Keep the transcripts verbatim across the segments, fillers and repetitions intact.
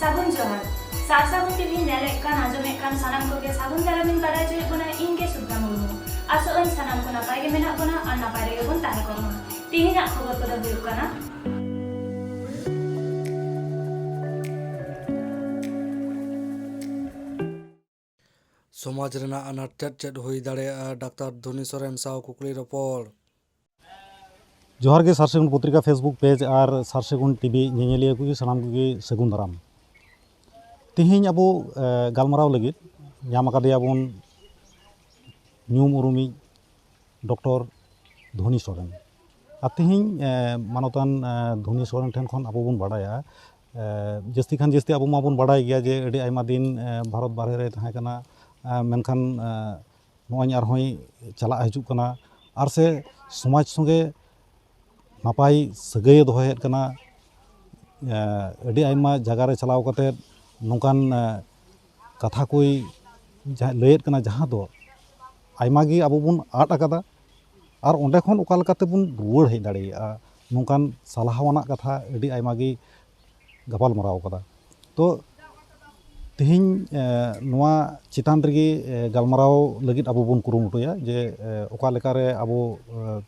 ᱥᱟᱹᱜᱩᱱ ᱡᱚᱦᱟᱨ᱾ ᱥᱟᱨ ᱥᱟᱹᱜᱩᱱ ᱴᱤᱵᱷᱤ ᱧᱮᱞᱮᱫ ᱠᱟᱱ, ᱟᱸᱡᱚᱢᱮᱫ ᱠᱟᱱ ᱥᱟᱱᱟᱢ ᱠᱚᱜᱮ ᱥᱟᱹᱜᱩᱱ ᱫᱟᱨᱟᱢᱤᱧ ᱵᱟᱲᱟᱭ ᱦᱚᱪᱚᱭᱮᱫ ᱵᱚᱱᱟ, ᱤᱧ ᱜᱮ ᱥᱩᱵᱷᱨᱟ ᱢᱩᱨᱢᱩ᱾ ᱟᱥᱚᱜ ᱟᱹᱧ ᱥᱟᱱᱟᱢ ᱠᱚ ᱱᱟᱯᱟᱭ ᱜᱮ ᱢᱮᱱᱟᱜ ᱵᱚᱱᱟ ᱟᱨ ᱱᱟᱯᱟᱭ ᱨᱮᱜᱮ ᱵᱚᱱ ᱛᱟᱦᱮᱸ ᱠᱚᱜ ᱢᱟ᱾ ᱛᱮᱦᱮᱧᱟᱜ ᱠᱷᱚᱵᱚᱨ ᱠᱚᱫᱚ ᱦᱩᱭᱩᱜ ᱠᱟᱱᱟ᱾ ᱥᱚᱢᱟᱡᱽ ᱨᱮᱱᱟᱜ ᱟᱱᱟᱴ ᱪᱮᱫ ᱪᱮᱫ ᱦᱩᱭ ᱫᱟᱲᱮᱭᱟᱜᱼᱟ, ᱰᱟᱠᱛᱟᱨ ᱫᱷᱚᱱᱤ ᱥᱚᱨᱮᱱ ᱥᱟᱶ ᱠᱩᱠᱞᱤ ᱨᱚᱯᱚᱲ᱾ ᱡᱚᱦᱟᱨ ᱜᱮ ᱥᱟᱨ ᱥᱟᱹᱜᱩᱱ ᱯᱚᱛᱨᱤᱠᱟ Facebook ᱯᱮᱡᱽ ᱟᱨ ᱥᱟᱨ ᱥᱟᱹᱜᱩᱱ ᱴᱤᱵᱷᱤ ᱧᱮᱧᱮᱞᱤᱭᱟᱹ ᱠᱚᱜᱮ ᱥᱟᱱᱟᱢ ᱠᱚᱜᱮ ᱥᱟᱹᱜᱩᱱ ᱫᱟᱨᱟᱢ᱾ ᱛᱮᱦᱮᱧ ᱟᱵᱚ, ᱮ, ᱜᱟᱞᱢᱟᱨᱟᱣ ᱞᱟᱹᱜᱤᱫ ᱧᱟᱢ ᱟᱠᱟᱫᱮᱭᱟ ᱵᱚᱱ ᱧᱩᱢ ᱩᱨᱩᱢᱤᱡ ᱰᱚᱠᱴᱚᱨ ᱫᱷᱚᱱᱤ ᱥᱚᱨᱮᱱ᱾ ᱟᱨ ᱛᱮᱦᱮᱧ, ᱮ, ᱢᱟᱱᱚᱛᱟᱱ, ᱮ, ᱫᱷᱚᱱᱤ ᱥᱚᱨᱮᱱ ᱴᱷᱮᱱ ᱠᱷᱚᱱ ᱟᱵᱚ ᱵᱚᱱ ᱵᱟᱲᱟᱭᱟ, ᱮ, ᱡᱟᱹᱥᱛᱤ ᱠᱷᱟᱱ ᱡᱟᱹᱥᱛᱤ ᱟᱵᱚ ᱢᱟᱵᱚᱱ ᱵᱟᱲᱟᱭ ᱜᱮᱭᱟ ᱡᱮ ᱟᱹᱰᱤ ᱟᱭᱢᱟ ᱫᱤᱱ, ᱮ, ᱵᱷᱟᱨᱚᱛ ᱵᱟᱨᱦᱮ ᱨᱮ ᱛᱟᱦᱮᱸ ᱠᱟᱱᱟ, ᱮ, ᱢᱮᱱᱠᱷᱟᱱ, ᱮ, ᱱᱚᱜᱼᱚᱭ ᱟᱨᱦᱚᱸᱭ ᱪᱟᱞᱟᱜ ᱦᱤᱡᱩᱜ ᱠᱟᱱᱟ ᱟᱨ ᱥᱮ ᱥᱚᱢᱟᱡᱽ ᱥᱚᱸᱜᱮ ᱱᱟᱯᱟᱭ ᱥᱟᱹᱜᱟᱹᱭᱮ ᱫᱚᱦᱚᱭᱮᱫ ᱠᱟᱱᱟ᱾ ᱮ, ᱟᱹᱰᱤ ᱟᱭᱢᱟ ᱡᱟᱭᱜᱟ ᱨᱮ ᱪᱟᱞᱟᱣ ᱠᱟᱛᱮᱫ ᱱᱚᱝᱠᱟᱱ, ᱮ, ᱠᱟᱛᱷᱟ ᱠᱚᱭ ᱡᱟᱦᱟᱸ ᱞᱟᱹᱭᱮᱫ ᱠᱟᱱᱟ, ᱡᱟᱦᱟᱸ ᱫᱚ ᱟᱭᱢᱟ ᱜᱮ ᱟᱵᱚ ᱵᱚᱱ ᱟᱫ ᱟᱠᱟᱫᱟ ᱟᱨ ᱚᱸᱰᱮ ᱠᱷᱚᱱ ᱚᱠᱟ ᱞᱮᱠᱟᱛᱮ ᱵᱚᱱ ᱨᱩᱣᱟᱹᱲ ᱦᱮᱡ ᱫᱟᱲᱮᱭᱟᱜᱼᱟ, ᱱᱚᱝᱠᱟᱱ ᱥᱟᱞᱦᱟᱣᱟᱱᱟᱜ ᱠᱟᱛᱷᱟ ᱟᱹᱰᱤ ᱟᱭᱢᱟ ᱜᱮ ᱜᱟᱯᱟᱞ ᱢᱟᱨᱟᱣ ᱠᱟᱫᱟ᱾ ᱛᱚ ᱛᱮᱦᱮᱧ, ᱮ, ᱱᱚᱣᱟ ᱪᱮᱛᱟᱱ ᱨᱮᱜᱮ, ᱮ, ᱜᱟᱞᱢᱟᱨᱟᱣ ᱞᱟᱹᱜᱤᱫ ᱟᱵᱚ ᱵᱚᱱ ᱠᱩᱨᱩᱢᱩᱴᱩᱭᱟ ᱡᱮ, ᱮ, ᱚᱠᱟ ᱞᱮᱠᱟᱨᱮ ᱟᱵᱚ, ᱮ,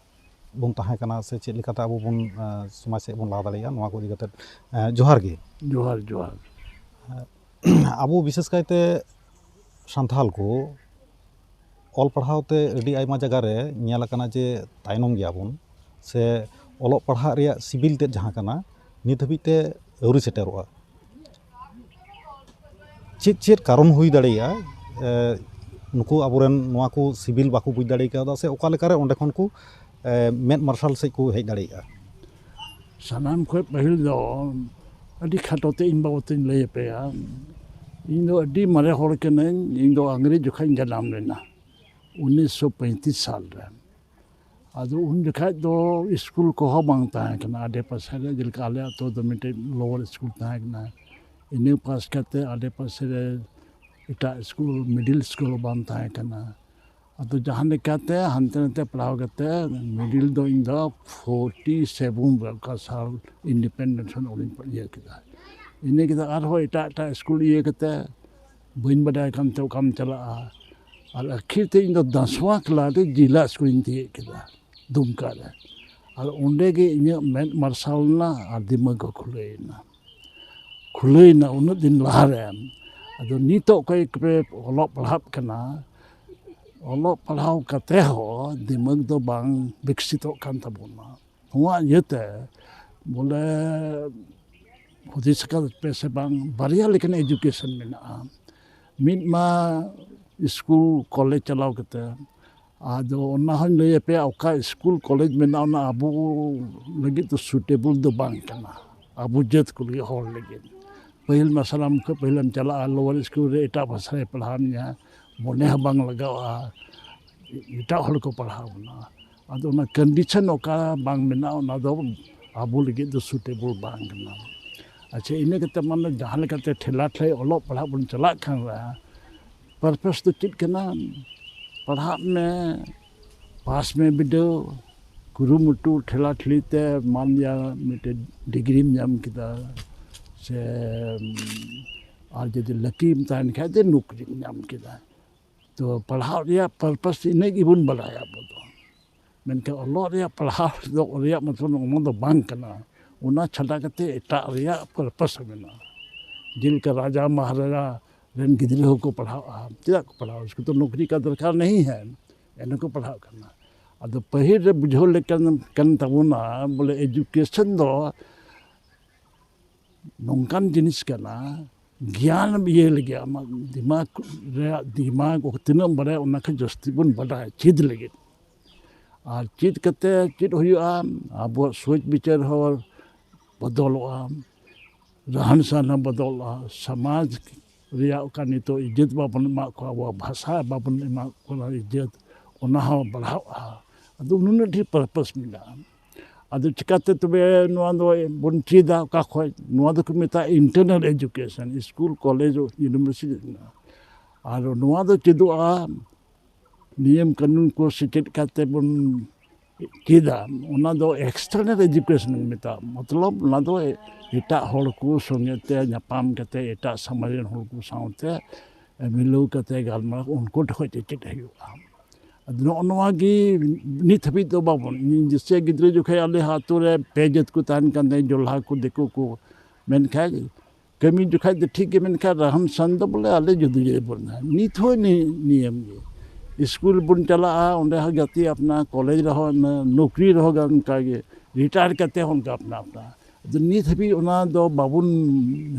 ᱵᱚᱱ ᱛᱟᱦᱮᱸ ᱠᱟᱱᱟ ᱥᱮ ᱪᱮᱫ ᱞᱮᱠᱟᱛᱮ ᱟᱵᱚ ᱵᱚᱱ, ᱮ, ᱥᱚᱢᱟᱡᱽ ᱥᱮᱫ ᱵᱚᱱ ᱞᱟᱦᱟ ᱫᱟᱲᱮᱭᱟᱜᱼᱟ, ᱱᱚᱣᱟ ᱠᱚ ᱤᱫᱤ ᱠᱟᱛᱮᱫ᱾ ᱮ, ᱡᱚᱦᱟᱨ ᱜᱮ᱾ ᱡᱚᱦᱟᱨ, ᱡᱚᱦᱟᱨ᱾ ᱟᱵᱚ ᱵᱤᱥᱮᱥ ᱠᱟᱭᱛᱮ ᱥᱟᱱᱛᱟᱲ ᱠᱚ ᱚᱞ ᱯᱟᱲᱦᱟᱣ ᱛᱮ ᱟᱹᱰᱤ ᱟᱭᱢᱟ ᱡᱟᱭᱜᱟ ᱨᱮ ᱧᱮᱞ ᱟᱠᱟᱱᱟ ᱡᱮ ᱛᱟᱭᱱᱚᱢ ᱜᱮᱭᱟᱵᱚᱱ ᱥᱮ ᱚᱞᱚᱜ ᱯᱟᱲᱦᱟᱜ ᱨᱮᱭᱟᱜ ᱥᱤᱵᱤᱞ ᱛᱮᱫ ᱡᱟᱦᱟᱸ ᱠᱟᱱᱟ, ᱱᱤᱛ ᱦᱟᱹᱵᱤᱡ ᱛᱮ ᱟᱹᱣᱨᱤ ᱥᱮᱴᱮᱨᱚᱜᱼᱟ᱾ ᱪᱮᱫ ᱪᱮᱫ ᱠᱟᱨᱚᱱ ᱦᱩᱭ ᱫᱟᱲᱮᱭᱟᱜᱼᱟ, ᱮ, ᱱᱩᱠᱩ ᱟᱵᱚᱨᱮᱱ ᱱᱚᱣᱟ ᱠᱚ ᱥᱤᱵᱤᱞ ᱵᱟᱠᱚ ᱵᱩᱡᱽ ᱫᱟᱲᱮ ᱠᱟᱣᱫᱟ ᱥᱮ ᱚᱠᱟ ᱞᱮᱠᱟᱨᱮ ᱚᱸᱰᱮ ᱠᱷᱚᱱ ᱠᱚ, ᱮ, ᱢᱮᱫ ᱢᱟᱨᱥᱟᱞ ᱥᱮᱫ ᱠᱚ ᱦᱮᱡ ᱫᱟᱲᱮᱭᱟᱜᱼᱟ? ᱥᱟᱱᱟᱢ ᱠᱷᱚᱱ ᱯᱟᱹᱦᱤᱞ ᱫᱚ ᱟᱹᱰᱤ ᱠᱷᱟᱴᱚ ᱛᱮ ᱤᱧ ᱵᱟᱵᱚᱛᱤᱧ ᱞᱟᱹᱭ ᱟᱯᱮᱭᱟ᱾ ᱤᱧ ᱫᱚ ᱟᱹᱰᱤ ᱢᱟᱨᱮ ᱦᱚᱲ ᱠᱟᱹᱱᱟᱹᱧ᱾ ᱤᱧ ᱫᱚ ᱟᱝᱨᱮᱡᱽ ᱡᱚᱠᱷᱟᱧ ᱡᱟᱱᱟᱢ ᱞᱮᱱᱟ, ᱩᱱᱤᱥᱥᱚ ᱯᱚᱸᱭᱛᱨᱤᱥ ᱥᱟᱞ ᱨᱮ᱾ ᱟᱫᱚ ᱩᱱ ᱡᱚᱠᱷᱟᱡ ᱫᱚ ᱥᱠᱩᱞ ᱠᱚᱦᱚᱸ ᱵᱟᱝ ᱛᱟᱦᱮᱸ ᱠᱟᱱᱟ ᱟᱰᱮ ᱯᱟᱥᱮ ᱨᱮ, ᱡᱮᱞᱮᱠᱟ ᱟᱞᱮ ᱟᱹᱛᱩ ᱫᱚ ᱢᱤᱫᱴᱮᱡ ᱞᱳᱣᱟᱨ ᱥᱠᱩᱞ ᱛᱟᱦᱮᱸ ᱠᱟᱱᱟ, ᱤᱱᱟᱹ ᱯᱟᱥ ᱠᱟᱛᱮ ᱟᱰᱮ ᱯᱟᱥᱮ ᱨᱮ ᱮᱴᱟᱜ ᱥᱠᱩᱞ, ᱢᱤᱰᱤᱞ ᱥᱠᱩᱞ ᱦᱚᱸ ᱵᱟᱝ ᱛᱟᱦᱮᱸ ᱠᱟᱱᱟ᱾ ᱟᱫᱚ ᱡᱟᱦᱟᱸ ᱞᱮᱠᱟᱛᱮ ᱦᱟᱱᱛᱮ ᱱᱟᱛᱮ ᱯᱟᱲᱦᱟᱣ ᱠᱟᱛᱮ ᱢᱤᱰᱤᱞ ᱫᱚ ᱤᱧ ᱫᱚ ᱯᱷᱳᱨᱴᱤ ᱥᱮᱵᱷᱮᱱ ᱨᱮ, ᱚᱠᱟ ᱥᱟᱞ ᱤᱱᱰᱤᱯᱮᱱᱰᱮᱱᱥ ᱠᱷᱚᱱ ᱚᱸᱰᱮᱧ ᱤᱭᱟᱹ ᱠᱮᱫᱟ᱾ ᱤᱱᱟᱹ ᱠᱟᱛᱮ ᱟᱨᱦᱚᱸ ᱮᱴᱟᱜ ᱮᱴᱟᱜ ᱥᱠᱩᱞ ᱤᱭᱟᱹ ᱠᱟᱛᱮ ᱵᱟᱹᱧ ᱵᱟᱰᱟᱭ ᱠᱟᱱ ᱛᱮ ᱚᱠᱟᱢ ᱪᱟᱞᱟᱜᱼᱟ᱾ ᱟᱨ ᱟᱹᱠᱷᱤᱨ ᱛᱮ ᱤᱧ ᱫᱚ ᱫᱟᱥᱣᱟ ᱠᱞᱟᱥ ᱨᱮ ᱡᱮᱞᱟ ᱥᱠᱩᱞᱤᱧ ᱛᱤᱭᱳᱜ ᱠᱮᱫᱟ, ᱫᱩᱢᱠᱟ ᱨᱮ᱾ ᱟᱨ ᱚᱸᱰᱮ ᱜᱮ ᱤᱧᱟᱹᱜ ᱢᱮᱫ ᱢᱟᱨᱥᱟᱞ ᱮᱱᱟ ᱟᱨ ᱫᱤᱢᱟᱹᱜᱽ ᱦᱚᱸ ᱠᱷᱩᱞᱟᱹᱭᱮᱱᱟ, ᱠᱷᱩᱞᱟᱹᱭᱮᱱᱟ ᱩᱱᱟᱹᱜ ᱫᱤᱱ ᱞᱟᱦᱟ ᱨᱮ᱾ ᱟᱫᱚ ᱱᱤᱛᱚᱜ ᱚᱠᱚᱭ ᱠᱚᱯᱮ ᱚᱞᱚᱜ ᱯᱟᱲᱦᱟᱜ ᱠᱟᱱᱟ, ᱚᱞᱚᱜ ᱯᱟᱲᱦᱟᱣ ᱠᱟᱛᱮ ᱦᱚᱸ ᱫᱤᱢᱟᱹᱜᱽ ᱫᱚ ᱵᱟᱝ ᱵᱤᱠᱥᱤᱛᱚᱜ ᱠᱟᱱ ᱛᱟᱵᱚᱱᱟ᱾ ᱱᱚᱣᱟ ᱤᱭᱟᱹᱛᱮ ᱵᱚᱞᱮ ᱦᱩᱫᱤᱥ ᱟᱠᱟᱫ ᱯᱮ ᱥᱮ ᱵᱟᱝ, ᱵᱟᱨᱭᱟ ᱞᱮᱠᱟᱱ ᱮᱡᱩᱠᱮᱥᱚᱱ ᱢᱮᱱᱟᱜᱼᱟ᱾ ᱢᱤᱫ ᱢᱟ ᱥᱠᱩᱞ ᱠᱚᱞᱮᱡᱽ ᱪᱟᱞᱟᱣ ᱠᱟᱛᱮ, ᱟᱫᱚ ᱚᱱᱟ ᱦᱚᱸᱧ ᱞᱟᱹᱭ ᱟᱯᱮᱭᱟ, ᱚᱠᱟ ᱥᱠᱩᱞ ᱠᱚᱞᱮᱡᱽ ᱢᱮᱱᱟᱜᱼᱟ, ᱚᱱᱟ ᱟᱵᱚ ᱞᱟᱹᱜᱤᱫ ᱫᱚ ᱥᱩᱴᱮᱵᱚᱞ ᱫᱚ ᱵᱟᱝ ᱠᱟᱱᱟ, ᱟᱵᱚ ᱡᱟᱹᱛ ᱠᱚ ᱞᱟᱹᱜᱤᱫ, ᱦᱚᱲ ᱞᱟᱹᱜᱤᱫ᱾ ᱯᱟᱹᱦᱤᱞ ᱢᱟ ᱥᱟᱱᱟᱢ ᱠᱷᱚᱱ ᱯᱟᱹᱦᱤᱞᱮᱢ ᱪᱟᱞᱟᱜᱼᱟ ᱞᱳᱣᱟᱨ ᱥᱠᱩᱞ ᱨᱮ, ᱮᱴᱟᱜ ᱵᱷᱟᱥᱟ ᱨᱮ ᱯᱟᱲᱦᱟᱣ ᱢᱮᱭᱟ, ᱢᱚᱱᱮ ᱦᱚᱸ ᱵᱟᱝ ᱞᱟᱜᱟᱜᱼᱟ, ᱮᱴᱟᱜ ᱦᱚᱲ ᱠᱚ ᱯᱟᱲᱦᱟᱣ ᱵᱚᱱᱟ᱾ ᱟᱫᱚ ᱚᱱᱟ ᱠᱚᱱᱰᱤᱥᱚᱱ ᱚᱠᱟ ᱵᱟᱝ ᱢᱮᱱᱟᱜᱼᱟ, ᱚᱱᱟ ᱫᱚ ᱟᱵᱚ ᱞᱟᱹᱜᱤᱫ ᱫᱚ ᱥᱩᱴᱮᱵᱚᱞ ᱵᱟᱝ ᱠᱟᱱᱟ᱾ ᱟᱪᱪᱷᱟ, ᱤᱱᱟᱹ ᱠᱟᱛᱮ ᱢᱟᱱᱮ ᱡᱟᱦᱟᱸ ᱞᱮᱠᱟᱛᱮ ᱴᱷᱮᱞᱟ ᱴᱷᱮᱞᱟᱭ ᱚᱞᱚᱜ ᱯᱟᱲᱦᱟᱜ ᱵᱚᱱ ᱪᱟᱞᱟᱜ ᱠᱟᱱ ᱨᱮᱦᱚᱸ, ᱯᱟᱨᱯᱟᱥ ᱫᱚ ᱪᱮᱫ ᱠᱟᱱᱟ? ᱯᱟᱲᱦᱟᱜ ᱢᱮ, ᱯᱟᱥ ᱢᱮ ᱵᱤᱰᱟᱹᱣ, ᱠᱩᱨᱩᱢᱩᱴᱩ ᱴᱷᱮᱞᱟ ᱴᱷᱮᱞᱤ ᱛᱮ ᱢᱟᱱ ᱞᱤᱭᱟ ᱢᱤᱫᱴᱮᱱ ᱰᱤᱜᱽᱨᱤᱢ ᱧᱟᱢ ᱠᱮᱫᱟ, ᱥᱮ ᱟᱨ ᱡᱩᱫᱤ ᱞᱟᱹᱠᱤᱢ ᱛᱟᱦᱮᱱ ᱠᱷᱟᱡ ᱫᱚ ᱱᱚᱠᱨᱤᱢ ᱧᱟᱢ ᱠᱮᱫᱟ᱾ ᱛᱚ ᱯᱟᱲᱦᱟᱣ ᱨᱮᱭᱟᱜ ᱯᱟᱨᱯᱟᱥ ᱤᱱᱟᱹ ᱜᱮᱵᱚᱱ ᱵᱟᱲᱟᱭᱟ ᱟᱵᱚ ᱫᱚ, ᱢᱮᱱᱠᱷᱟᱱ ᱚᱞᱚᱜ ᱨᱮᱭᱟᱜ ᱯᱟᱲᱦᱟᱣ ᱫᱚ ᱨᱮᱭᱟᱜ ᱢᱚᱛᱞᱚᱵ ᱚᱱᱟ ᱫᱚ ᱵᱟᱝ ᱠᱟᱱᱟ᱾ ᱚᱱᱟ ᱪᱷᱟᱰᱟ ᱠᱟᱛᱮ ᱮᱴᱟᱜ ᱨᱮᱭᱟᱜ ᱯᱟᱨᱯᱟᱥ ᱦᱚᱸ ᱢᱮᱱᱟᱜᱼᱟ᱾ ᱡᱮᱞᱮᱠᱟ ᱨᱟᱡᱟ ᱢᱟᱦᱟᱨᱟᱡᱟ ᱨᱮᱱ ᱜᱤᱫᱽᱨᱟᱹ ᱦᱚᱸᱠᱚ ᱯᱟᱲᱦᱟᱜᱼᱟ᱾ ᱪᱮᱫᱟᱜ ᱠᱚ ᱯᱟᱲᱦᱟᱜᱼᱟ? ᱩᱥᱠᱩ ᱛᱚ ᱱᱚᱠᱨᱤ ᱠᱟ ᱫᱚᱨᱠᱟᱨ ᱱᱟᱦᱤ ᱦᱟᱭ, ᱮᱱᱦᱚᱸ ᱠᱚ ᱯᱟᱲᱦᱟᱜ ᱠᱟᱱᱟ᱾ ᱟᱫᱚ ᱯᱟᱹᱦᱤᱞ ᱨᱮ ᱵᱩᱡᱷᱟᱹᱣ ᱞᱮᱠᱟᱱ ᱠᱟᱱ ᱛᱟᱵᱚᱱᱟ ᱵᱚᱞᱮ ᱮᱡᱩᱠᱮᱥᱚᱱ ᱫᱚ ᱱᱚᱝᱠᱟᱱ ᱡᱤᱱᱤᱥ ᱠᱟᱱᱟ, ᱜᱮᱭᱟᱱ ᱤᱭᱟᱹ ᱞᱟᱹᱜᱤᱫ ᱟᱢᱟᱜ ᱫᱤᱢᱟᱜᱽ ᱨᱮᱭᱟᱜ, ᱫᱤᱢᱟᱜᱽ ᱛᱤᱱᱟᱹᱜ ᱮᱢ ᱵᱟᱲᱟᱭᱟ ᱚᱱᱟ ᱠᱷᱚᱱ ᱡᱟᱹᱥᱛᱤ ᱵᱚᱱ ᱵᱟᱰᱟᱭᱟ ᱪᱮᱫ ᱞᱟᱹᱜᱤᱫ᱾ ᱟᱨ ᱪᱮᱫ ᱠᱟᱛᱮ ᱪᱮᱫ ᱦᱩᱭᱩᱜᱼᱟ? ᱟᱵᱚᱣᱟᱜ ᱥᱳᱪ ᱵᱤᱪᱟᱹᱨ ᱦᱚᱸ ᱵᱚᱫᱚᱞᱚᱜᱼᱟ, ᱨᱟᱦᱟᱱ ᱥᱟᱦᱟᱱ ᱦᱚᱸ ᱵᱚᱫᱚᱞᱚᱜᱼᱟ, ᱥᱚᱢᱟᱡᱽ ᱨᱮᱭᱟᱜ ᱚᱠᱟ ᱱᱤᱛᱚᱜ ᱤᱡᱽᱡᱚᱛ ᱵᱟᱵᱚᱱ ᱮᱢᱟᱜ ᱠᱚᱣᱟ, ᱟᱵᱚᱣᱟᱜ ᱵᱷᱟᱥᱟ ᱵᱟᱵᱚᱱ ᱮᱢᱟᱜ ᱠᱚ ᱠᱟᱱᱟ ᱤᱡᱽᱡᱚᱛ, ᱚᱱᱟ ᱦᱚᱸ ᱵᱟᱲᱦᱟᱜᱼᱟ᱾ ᱟᱫᱚ ᱱᱩᱱᱟᱹᱜ ᱰᱷᱮᱨ ᱯᱟᱨᱯᱟᱥ ᱢᱮᱱᱟᱜᱼᱟ᱾ ᱟᱫᱚ ᱪᱤᱠᱟᱹᱛᱮ ᱛᱚᱵᱮ ᱱᱚᱣᱟ ᱫᱚ ᱵᱚᱱ ᱪᱮᱫᱟ? ᱚᱠᱟ ᱠᱷᱚᱡ? ᱱᱚᱣᱟ ᱫᱚᱠᱚ ᱢᱮᱛᱟᱜᱼᱟ internal education, school, college, university ᱨᱮᱱᱟᱜ᱾ ᱟᱨ ᱱᱚᱣᱟ ᱫᱚ ᱪᱮᱫᱚᱜᱼᱟ ᱱᱤᱭᱚᱢ ᱠᱟᱹᱱᱩᱱ ᱠᱚ ᱥᱮᱪᱮᱫ ᱠᱟᱛᱮ ᱵᱚᱱ ᱠᱮᱫᱟ, ᱚᱱᱟ ᱫᱚ external education ᱠᱚ ᱢᱮᱛᱟᱜᱼᱟ᱾ ᱢᱚᱛᱞᱚᱵ ᱚᱱᱟ ᱫᱚ ᱮᱴᱟᱜ ᱦᱚᱲ ᱠᱚ ᱥᱚᱸᱜᱮ ᱛᱮ ᱧᱟᱯᱟᱢ ᱠᱟᱛᱮ, ᱮᱴᱟᱜ ᱥᱚᱢᱟᱡᱽ ᱨᱮᱱ ᱦᱚᱲ ᱠᱚ ᱥᱟᱶᱛᱮ ᱢᱤᱞᱟᱹᱣ ᱠᱟᱛᱮ ᱜᱟᱞᱢᱟᱨᱟᱣ, ᱩᱱᱠᱩ ᱴᱷᱮᱱ ᱠᱷᱚᱱ ᱪᱮᱪᱮᱫ ᱦᱩᱭᱩᱜᱼᱟ᱾ ᱟᱫᱚ ᱱᱚᱜᱼᱚ ᱱᱚᱣᱟ ᱜᱮ ᱱᱤᱛ ᱦᱟᱹᱵᱤᱡ ᱫᱚ ᱵᱟᱵᱚᱱ, ᱤᱧ ᱫᱤᱥᱟᱹᱭᱟ ᱜᱤᱫᱽᱨᱟᱹ ᱡᱚᱠᱷᱮᱡ ᱟᱞᱮ ᱟᱹᱛᱩ ᱨᱮ ᱯᱮ ᱡᱟᱹᱛ ᱠᱚ ᱛᱟᱦᱮᱱ ᱠᱟᱱ ᱛᱟᱦᱮᱸᱫ, ᱡᱚᱞᱦᱟ ᱠᱚ, ᱫᱤᱠᱩ ᱠᱚ, ᱢᱮᱱᱠᱷᱟᱱ ᱠᱟᱹᱢᱤ ᱡᱚᱠᱷᱟᱡ ᱫᱚ ᱴᱷᱤᱠ ᱜᱮ, ᱢᱮᱱᱠᱷᱟᱱ ᱨᱟᱦᱟᱱ ᱥᱟᱦᱟᱱ ᱫᱚ ᱵᱚᱞᱮ ᱟᱞᱮ ᱡᱩᱫᱟᱹ ᱡᱩᱫᱟᱹ ᱵᱚᱱ ᱛᱟᱦᱮᱱᱟ᱾ ᱱᱤᱛ ᱦᱚᱸ ᱱᱤ-, ᱱᱤᱭᱚᱢ ᱜᱮ᱾ ᱥᱠᱩᱞ ᱵᱚᱱ ᱪᱟᱞᱟᱜᱼᱟ, ᱚᱸᱰᱮ ᱦᱚᱸ ᱜᱟᱛᱮ ᱟᱯᱱᱟᱨ, ᱠᱚᱞᱮᱡᱽ ᱨᱮᱦᱚᱸ ᱱᱚᱠᱨᱤ ᱨᱮᱦᱚᱸ ᱚᱱᱠᱟ ᱜᱮ, ᱨᱤᱴᱟᱭᱟᱨ ᱠᱟᱛᱮ ᱦᱚᱸ ᱚᱱᱠᱟ ᱟᱯᱱᱟᱨ ᱟᱯᱱᱟᱨ᱾ ᱟᱫᱚ ᱱᱤᱛ ᱦᱟᱹᱵᱤᱡ ᱚᱱᱟ ᱫᱚ ᱵᱟᱵᱚᱱ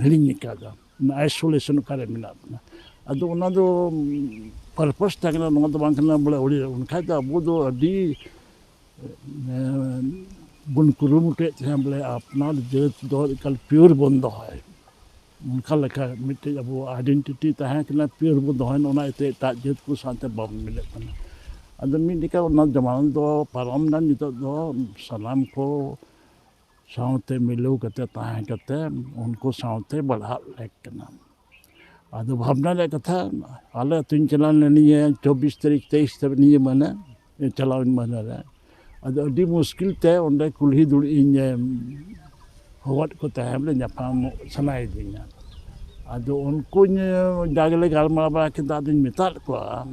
ᱦᱤᱲᱤᱧ ᱟᱠᱟᱫᱟ, ᱚᱱᱟ ᱟᱭᱥᱳᱞᱮᱥᱚᱱ ᱚᱠᱟᱨᱮ ᱢᱮᱱᱟᱜ ᱵᱚᱱᱟ᱾ ᱟᱫᱚ ᱚᱱᱟ ᱫᱚ ᱯᱟᱨᱯᱚᱥ ᱛᱟᱦᱮᱸ ᱠᱟᱱᱟ, ᱱᱚᱣᱟ ᱫᱚ ᱵᱟᱝ ᱠᱟᱱᱟ ᱵᱚᱞᱮ ᱟᱹᱣᱲᱤ᱾ ᱚᱱᱠᱷᱟᱡ ᱫᱚ ᱟᱵᱚ ᱫᱚ ᱟᱹᱰᱤ ᱮᱸ, ᱵᱚᱱ ᱠᱩᱨᱩᱢᱩᱴᱩᱭᱮᱫ ᱛᱟᱦᱮᱸᱱᱟ ᱵᱚᱞᱮ ᱟᱯᱱᱟᱨ ᱡᱟᱹᱛ ᱫᱚ ᱮᱠᱟᱞ ᱯᱤᱭᱳᱨ ᱵᱚᱱ ᱫᱚᱦᱚᱭ᱾ ᱚᱱᱠᱟ ᱞᱮᱠᱟ ᱢᱤᱫᱴᱮᱡ ᱟᱵᱚ ᱟᱭᱰᱮᱱᱴᱤᱴᱤ ᱛᱟᱦᱮᱸ ᱠᱟᱱᱟ, ᱯᱤᱭᱳᱨ ᱵᱚᱱ ᱫᱚᱦᱚᱭ, ᱚᱱᱟ ᱤᱭᱟᱹᱛᱮ ᱮᱴᱟᱜ ᱡᱟᱹᱛ ᱠᱚ ᱥᱟᱶᱛᱮ ᱵᱟᱵᱚᱱ ᱢᱤᱞᱟᱹᱜ ᱠᱟᱱᱟ᱾ ᱟᱫᱚ ᱢᱤᱫ ᱞᱮᱠᱟ ᱚᱱᱟ ᱡᱟᱢᱟᱱᱟ ᱫᱚ ᱯᱟᱨᱚᱢ ᱮᱱᱟ, ᱱᱤᱛᱚᱜ ᱫᱚ ᱥᱟᱱᱟᱢ ᱠᱚ ᱥᱟᱶᱛᱮ ᱢᱤᱞᱟᱹᱣ ᱠᱟᱛᱮ, ᱛᱟᱦᱮᱸ ᱠᱟᱛᱮ ᱩᱱᱠᱩ ᱥᱟᱶᱛᱮ ᱵᱟᱲᱦᱟᱜ ᱞᱮᱠ ᱠᱟᱱᱟ᱾ ᱟᱫᱚ ᱵᱷᱟᱵᱽᱱᱟ ᱨᱮᱭᱟᱜ ᱠᱟᱛᱷᱟ, ᱟᱞᱮ ᱟᱹᱛᱩᱧ ᱪᱟᱞᱟᱣ ᱞᱮᱱᱟ ᱱᱤᱭᱟᱹ ᱪᱚᱵᱵᱤᱥ ᱛᱟᱹᱨᱤᱠᱷ, ᱛᱮᱭᱤᱥ ᱛᱟᱹᱨᱤᱠᱷ ᱱᱤᱭᱟᱹ ᱢᱟᱹᱦᱱᱟᱹ, ᱪᱟᱞᱟᱣᱮᱱ ᱢᱟᱹᱦᱱᱟᱹ ᱨᱮ᱾ ᱟᱫᱚ ᱟᱹᱰᱤ ᱢᱩᱥᱠᱤᱞ ᱛᱮ ᱚᱸᱰᱮ ᱠᱩᱞᱦᱤ ᱫᱩᱲᱩᱵ ᱤᱧ, ᱮᱢ, ᱦᱚᱦᱚᱣᱟᱫ ᱠᱚ ᱛᱟᱦᱮᱸᱫ ᱵᱚᱞᱮ ᱧᱟᱯᱟᱢᱚᱜ ᱥᱟᱱᱟᱭᱮᱫᱤᱧᱟ᱾ ᱟᱫᱚ ᱩᱱᱠᱩᱧ, ᱡᱟ ᱜᱮᱞᱮ ᱜᱟᱞᱢᱟᱨᱟᱣ ᱵᱟᱲᱟ ᱠᱮᱫᱟ, ᱟᱫᱚᱧ ᱢᱮᱛᱟᱫ ᱠᱚᱣᱟ,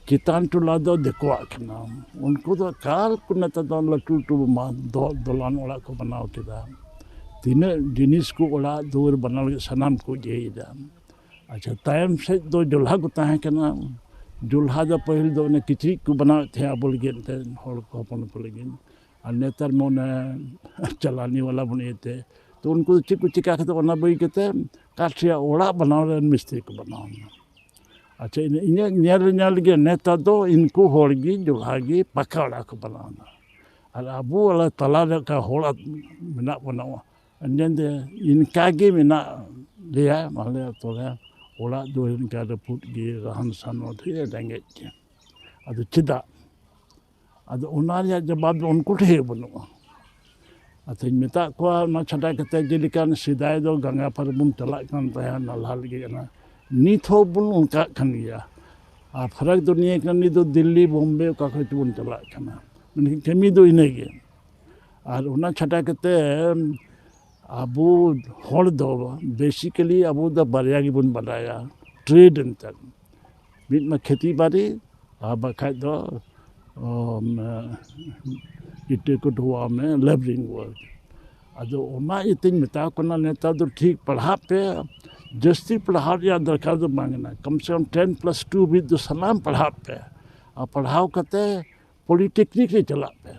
ᱪᱮᱛᱟᱱ ᱴᱚᱞᱟ ᱫᱚ ᱫᱤᱠᱩᱣᱟᱜ ᱠᱟᱱᱟ᱾ ᱩᱱᱠᱩ ᱫᱚ ᱮᱠᱟᱞ ᱠᱚ ᱱᱮᱛᱟᱨ ᱫᱚ ᱞᱟᱹᱴᱩ ᱞᱟᱹᱴᱩ ᱢᱟ-, ᱫᱚ-, ᱫᱚᱞᱟᱱ ᱚᱲᱟᱜ ᱠᱚ ᱵᱮᱱᱟᱣ ᱠᱮᱫᱟ᱾ ᱛᱤᱱᱟᱹᱜ ᱡᱤᱱᱤᱥ ᱠᱚ, ᱚᱲᱟᱜ ᱫᱩᱣᱟᱹᱨ ᱵᱮᱱᱟᱣ ᱞᱟᱹᱜᱤᱫ ᱥᱟᱱᱟᱢ ᱠᱚ ᱤᱭᱟᱹᱭᱮᱫᱟ᱾ ᱟᱪᱪᱷᱟ, ᱛᱟᱭᱚᱢ ᱥᱮᱫ ᱫᱚ ᱡᱚᱞᱦᱟ ᱠᱚ ᱛᱟᱦᱮᱸ ᱠᱟᱱᱟ᱾ ᱡᱚᱞᱦᱟ ᱫᱚ ᱯᱟᱹᱦᱤᱞ ᱫᱚ ᱚᱱᱮ ᱠᱤᱪᱨᱤᱡ ᱠᱚ ᱵᱮᱱᱟᱣᱮᱫ ᱛᱟᱦᱮᱸᱫ ᱟᱵᱚ ᱞᱟᱹᱜᱤᱫ, ᱮᱱᱛᱮᱫ ᱦᱚᱲ ᱠᱚ, ᱦᱚᱯᱚᱱ ᱠᱚ ᱞᱟᱹᱜᱤᱫ᱾ ᱟᱨ ᱱᱮᱛᱟᱨ ᱢᱟ ᱚᱱᱮ ᱪᱟᱞᱟᱱᱤ ᱵᱟᱞᱟ ᱵᱚᱱ ᱤᱭᱟᱹᱛᱮ, ᱛᱚ ᱩᱱᱠᱩ ᱫᱚ ᱪᱮᱫ ᱠᱚ ᱪᱤᱠᱟ ᱠᱟᱛᱮ, ᱚᱱᱟ ᱵᱟᱹᱜᱤ ᱠᱟᱛᱮ ᱠᱟᱴ ᱨᱮᱭᱟᱜ ᱚᱲᱟᱜ ᱵᱮᱱᱟᱣ ᱨᱮᱱ ᱢᱤᱥᱛᱨᱤ ᱠᱚ ᱵᱮᱱᱟᱣ ᱮᱱᱟ᱾ ᱟᱪᱪᱷᱟ, ᱤᱧᱟᱹᱜ, ᱤᱧᱟᱹᱜ ᱧᱮᱞ, ᱧᱮᱞ ᱜᱮ ᱱᱮᱛᱟᱨ ᱫᱚ ᱤᱱᱠᱩ ᱦᱚᱲ ᱜᱮ ᱡᱚᱞᱦᱟ ᱜᱮ ᱯᱟᱠᱟ ᱚᱲᱟᱜ ᱠᱚ ᱵᱮᱱᱟᱣ ᱮᱫᱟ᱾ ᱟᱨ ᱟᱵᱚ ᱟᱞᱮ ᱛᱟᱞᱟ ᱨᱮ ᱚᱠᱟ ᱦᱚᱲ ᱢᱮᱱᱟᱜ ᱵᱚᱱᱟ, ᱤᱱᱟᱹ ᱫᱚ ᱤᱱᱠᱟ ᱜᱮ ᱢᱮᱱᱟᱜ ᱞᱮᱭᱟ, ᱟᱞᱮ ᱟᱹᱛᱩ ᱨᱮ ᱚᱲᱟᱜ ᱫᱩᱣᱟᱹᱨ ᱤᱱᱠᱟ ᱨᱟᱹᱯᱩᱫ ᱜᱮ, ᱨᱟᱦᱟᱱ ᱥᱟᱦᱟᱱ ᱟᱹᱰᱤ ᱨᱮᱸᱜᱮᱡ ᱜᱮ᱾ ᱟᱫᱚ ᱪᱮᱫᱟᱜ? ᱟᱫᱚ ᱚᱱᱟ ᱨᱮᱭᱟᱜ ᱡᱚᱵᱟᱵ ᱫᱚ ᱩᱱᱠᱩ ᱴᱷᱮᱱ ᱵᱟᱹᱱᱩᱜᱼᱟ᱾ ᱟᱫᱚᱧ ᱢᱮᱛᱟᱜ ᱠᱚᱣᱟ, ᱚᱱᱟ ᱪᱷᱟᱰᱟ ᱠᱟᱛᱮ ᱡᱮᱞᱮᱠᱟ ᱥᱮᱫᱟᱭ ᱫᱚ ᱜᱟᱸᱜᱟ ᱯᱟᱨ ᱵᱚᱱ ᱪᱟᱞᱟᱜ ᱠᱟᱱ ᱛᱟᱦᱮᱸᱫ, ᱱᱟᱞᱦᱟ ᱞᱟᱹᱜᱤᱫ ᱠᱟᱱᱟ, ᱱᱤᱛ ᱦᱚᱸ ᱵᱚᱱ ᱚᱱᱠᱟᱜ ᱠᱟᱱ ᱜᱮᱭᱟ᱾ ᱟᱨ ᱯᱷᱟᱨᱟᱠ ᱫᱚ ᱱᱤᱭᱟᱹ ᱠᱟᱱᱟ, ᱱᱤᱛ ᱫᱚ ᱫᱤᱞᱞᱤ, ᱵᱳᱢᱵᱮ, ᱚᱠᱟ ᱠᱷᱚᱡ ᱪᱚᱵᱚᱱ ᱪᱟᱞᱟᱜ ᱠᱟᱱᱟ᱾ ᱢᱮᱱᱠᱷᱟᱱ ᱠᱟᱹᱢᱤ ᱫᱚ ᱤᱱᱟᱹᱜᱮ᱾ ᱟᱨ ᱚᱱᱟ ᱪᱷᱟᱰᱟ ᱠᱟᱛᱮ ᱟᱵᱚ ᱦᱚᱲ ᱫᱚ basically ᱟᱵᱚ ᱫᱚ ᱵᱟᱨᱭᱟ ᱜᱮᱵᱚᱱ ᱵᱟᱰᱟᱭᱟ, trade ᱮᱱᱛᱮᱫ᱾ ᱢᱤᱫ ᱢᱟ ᱠᱷᱮᱛᱤ ᱵᱟᱲᱤ, ᱟᱨ ᱵᱟᱠᱷᱟᱡ ᱫᱚ ᱚ, ᱢᱮ, ᱤᱴᱟᱹ ᱠᱚ ᱰᱷᱚᱣᱟ ᱢᱮ, labouring work᱾ ᱟᱫᱚ ᱚᱱᱟ ᱤᱭᱟᱹᱛᱮᱧ ᱢᱮᱛᱟ ᱠᱚ ᱠᱟᱱᱟ, ᱱᱮᱛᱟᱨ ᱫᱚ ᱴᱷᱤᱠ ᱯᱟᱲᱦᱟᱜ ᱯᱮ, ᱡᱟᱹᱥᱛᱤ ᱯᱟᱲᱦᱟᱣ ᱨᱮᱭᱟᱜ ᱫᱚᱨᱠᱟᱨ ᱫᱚ ᱵᱟᱝ ᱠᱟᱱᱟ, ᱠᱚᱢ ᱥᱮ ᱠᱚᱢ ten plus two ᱦᱟᱹᱵᱤᱡ ᱫᱚ ᱥᱟᱱᱟᱢ ᱯᱟᱲᱦᱟᱜ ᱯᱮ᱾ ᱟᱨ ᱯᱟᱲᱦᱟᱣ ᱠᱟᱛᱮ polytechnic ᱨᱮ ᱪᱟᱞᱟᱜ ᱯᱮ᱾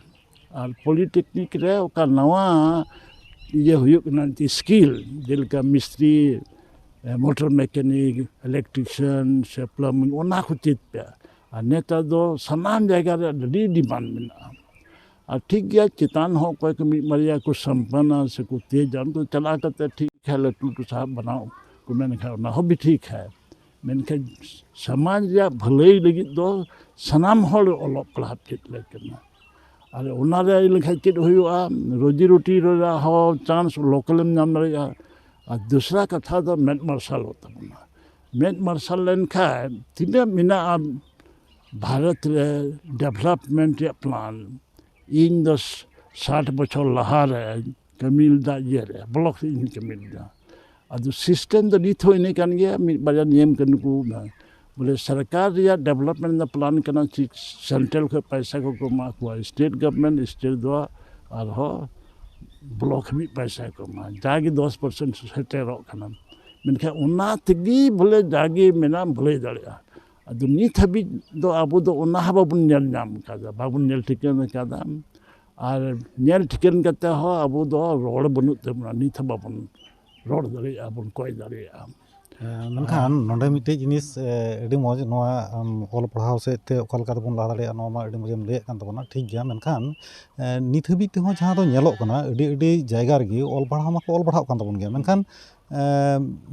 ᱟᱨ polytechnic ᱨᱮ ᱚᱠᱟ ᱱᱟᱣᱟ ᱤᱭᱟᱹ ᱦᱩᱭᱩᱜ ᱠᱟᱱᱟ, ᱮᱱᱛᱮ skill, ᱡᱮᱞᱮᱠᱟ ᱢᱤᱥᱛᱨᱤ, ᱮ, motor mechanic, electrician ᱥᱮ plumbing, ᱚᱱᱟ ᱠᱚ ᱪᱮᱫ ᱯᱮ᱾ ᱟᱨ ᱱᱮᱛᱟᱨ ᱫᱚ ᱥᱟᱱᱟᱢ ᱡᱟᱭᱜᱟ ᱨᱮ ᱟᱹᱰᱤ demand ᱢᱮᱱᱟᱜᱼᱟ᱾ ᱟᱨ ᱴᱷᱤᱠ ᱜᱮᱭᱟ, ᱪᱮᱛᱟᱱ ᱦᱚᱸ ᱚᱠᱚᱭ ᱠᱚ ᱢᱤᱫ ᱵᱟᱨᱭᱟ ᱠᱚ ᱥᱟᱢᱯᱟᱱᱟ ᱥᱮ ᱠᱚ ᱛᱮᱡᱟ, ᱩᱱᱠᱩ ᱪᱟᱞᱟᱣ ᱠᱟᱛᱮ ᱴᱷᱤᱠ ᱠᱷᱟᱡ ᱞᱟᱹᱴᱩ ᱞᱟᱹᱴᱩ ᱥᱟᱦᱮᱵ ᱵᱮᱱᱟᱣ ᱠᱚ ᱢᱮᱱ ᱠᱷᱟᱡ, ᱚᱱᱟ ᱦᱚᱸ ᱵᱤ ᱴᱷᱤᱠ ᱦᱟᱭ᱾ ᱢᱮᱱᱠᱷᱟᱱ ᱥᱚᱢᱟᱡᱽ ᱨᱮᱭᱟᱜ ᱵᱷᱟᱹᱞᱟᱹᱭ ᱞᱟᱹᱜᱤᱫ ᱫᱚ ᱥᱟᱱᱟᱢ ᱦᱚᱲ ᱚᱞᱚᱜ ᱯᱟᱲᱦᱟᱜ ᱪᱮᱫ ᱞᱮ ᱠᱟᱱᱟ᱾ ᱟᱨ ᱚᱱᱟ ᱨᱮ ᱤᱭᱟᱹ ᱞᱮᱠᱷᱟᱡ ᱪᱮᱫ ᱦᱩᱭᱩᱜᱼᱟ? ᱨᱩᱡᱤ ᱨᱩᱴᱤ ᱨᱮᱭᱟᱜ ᱦᱚᱸ chance local ᱮᱢ ᱧᱟᱢ ᱫᱟᱲᱮᱭᱟᱜᱼᱟ᱾ ᱟᱨ ᱫᱚᱥᱨᱟ ᱠᱟᱛᱷᱟ ᱫᱚ ᱢᱮᱫ ᱢᱟᱨᱥᱟᱞᱚᱜ ᱛᱟᱵᱚᱱᱟ᱾ ᱢᱮᱫ ᱢᱟᱨᱥᱟᱞ ᱞᱮᱱᱠᱷᱟᱡ ᱛᱤᱱᱟᱹᱜ ᱢᱮᱱᱟᱜᱼᱟ ᱵᱷᱟᱨᱚᱛ ᱨᱮ development ᱨᱮᱭᱟᱜ plan, ᱤᱧ ᱫᱚ ᱥᱟᱴ ᱵᱚᱪᱷᱚᱨ ᱞᱟᱦᱟ ᱨᱮ ᱠᱟᱹᱢᱤ ᱞᱮᱫᱟ ᱤᱭᱟᱹ ᱨᱮ, block ᱨᱮ ᱤᱧ ᱠᱟᱹᱢᱤ ᱞᱮᱫᱟ᱾ ᱟᱫᱚ system ᱫᱚ ᱱᱤᱛ ᱦᱚᱸ ᱤᱱᱟᱹ ᱠᱟᱱ ᱜᱮᱭᱟ, ᱢᱤᱫ ᱵᱟᱨᱭᱟ ᱱᱤᱭᱚᱢ ᱠᱟᱹᱱᱩᱱ ᱠᱚ ᱢᱮᱱᱟᱜᱼᱟ᱾ ᱵᱚᱞᱮ ᱥᱚᱨᱠᱟᱨ ᱨᱮᱭᱟᱜ development ᱫᱚ plan ᱠᱟᱱᱟ, ᱪᱮᱫ central ᱠᱷᱚᱱ ᱯᱚᱭᱥᱟ ᱠᱚᱠᱚ ᱮᱢᱟ ᱠᱚᱣᱟ, state government, state ᱫᱚ ᱟᱨᱦᱚᱸ block ᱦᱟᱹᱵᱤᱡ ᱯᱚᱭᱥᱟ ᱠᱚ ᱮᱢᱟ, ᱡᱟᱜᱮ ᱫᱚᱥ percent ᱥᱮᱴᱮᱨᱚᱜ ᱠᱟᱱᱟ᱾ ᱢᱮᱱᱠᱷᱟᱱ ᱚᱱᱟ ᱛᱮᱜᱮ ᱵᱚᱞᱮ ᱡᱟᱜᱮ ᱢᱮᱱᱟᱜ ᱵᱷᱟᱹᱞᱟᱹᱭ ᱫᱟᱲᱮᱭᱟᱜᱼᱟ᱾ ᱟᱫᱚ ᱱᱤᱛ ᱦᱟᱹᱵᱤᱡ ᱫᱚ ᱟᱵᱚ ᱫᱚ ᱚᱱᱟ ᱦᱚᱸ ᱵᱟᱵᱚᱱ ᱧᱮᱞ ᱧᱟᱢ ᱠᱟᱫᱟ, ᱵᱟᱵᱚᱱ ᱧᱮᱞ ᱴᱷᱤᱠᱟᱹᱱ ᱠᱟᱫᱟ᱾ ᱟᱨ ᱧᱮᱞ ᱴᱷᱤᱠᱟᱹᱱ ᱠᱟᱛᱮ ᱦᱚᱸ ᱟᱵᱚ ᱫᱚ ᱨᱚᱲ ᱵᱟᱹᱱᱩᱜ ᱛᱟᱵᱚᱱᱟ, ᱱᱤᱛ ᱦᱚᱸ ᱵᱟᱵᱚᱱ ᱨᱚᱲ ᱫᱟᱲᱮᱭᱟᱜᱼᱟ, ᱵᱚᱱ ᱠᱚᱭ ᱫᱟᱲᱮᱭᱟᱜᱼᱟ᱾ ᱦᱮᱸ, ᱢᱮᱱᱠᱷᱟᱱ ᱱᱚᱰᱮ ᱢᱤᱫᱴᱮᱡ ᱡᱤᱱᱤᱥ, ᱮ, ᱟᱹᱰᱤ ᱢᱚᱡᱽ, ᱱᱚᱣᱟ, ᱟᱢ, ᱚᱞ ᱯᱟᱲᱦᱟᱣ ᱥᱮᱫ ᱛᱮ ᱚᱠᱟ ᱞᱮᱠᱟ ᱛᱮᱵᱚᱱ ᱞᱟᱦᱟ ᱫᱟᱲᱮᱭᱟᱜᱼᱟ, ᱱᱚᱣᱟ ᱢᱟ ᱟᱹᱰᱤ ᱢᱚᱡᱮᱢ ᱞᱟᱹᱭᱮᱫ ᱠᱟᱱ ᱛᱟᱵᱚᱱᱟ, ᱴᱷᱤᱠ ᱜᱮᱭᱟ, ᱢᱮᱱᱠᱷᱟᱱ, ᱮ, ᱱᱤᱛ ᱦᱟᱹᱵᱤᱡ ᱛᱮᱦᱚᱸ ᱡᱟᱦᱟᱸ ᱫᱚ ᱧᱮᱞᱚᱜ ᱠᱟᱱᱟ, ᱟᱹᱰᱤ, ᱟᱹᱰᱤ ᱡᱟᱭᱜᱟ ᱨᱮᱜᱮ ᱚᱞ ᱯᱟᱲᱦᱟᱣ ᱢᱟᱠᱚ ᱚᱞ ᱯᱟᱲᱦᱟᱜ ᱠᱟᱱ ᱛᱟᱵᱚᱱ ᱜᱮᱭᱟ, ᱢᱮᱱᱠᱷᱟᱱ, ᱮ,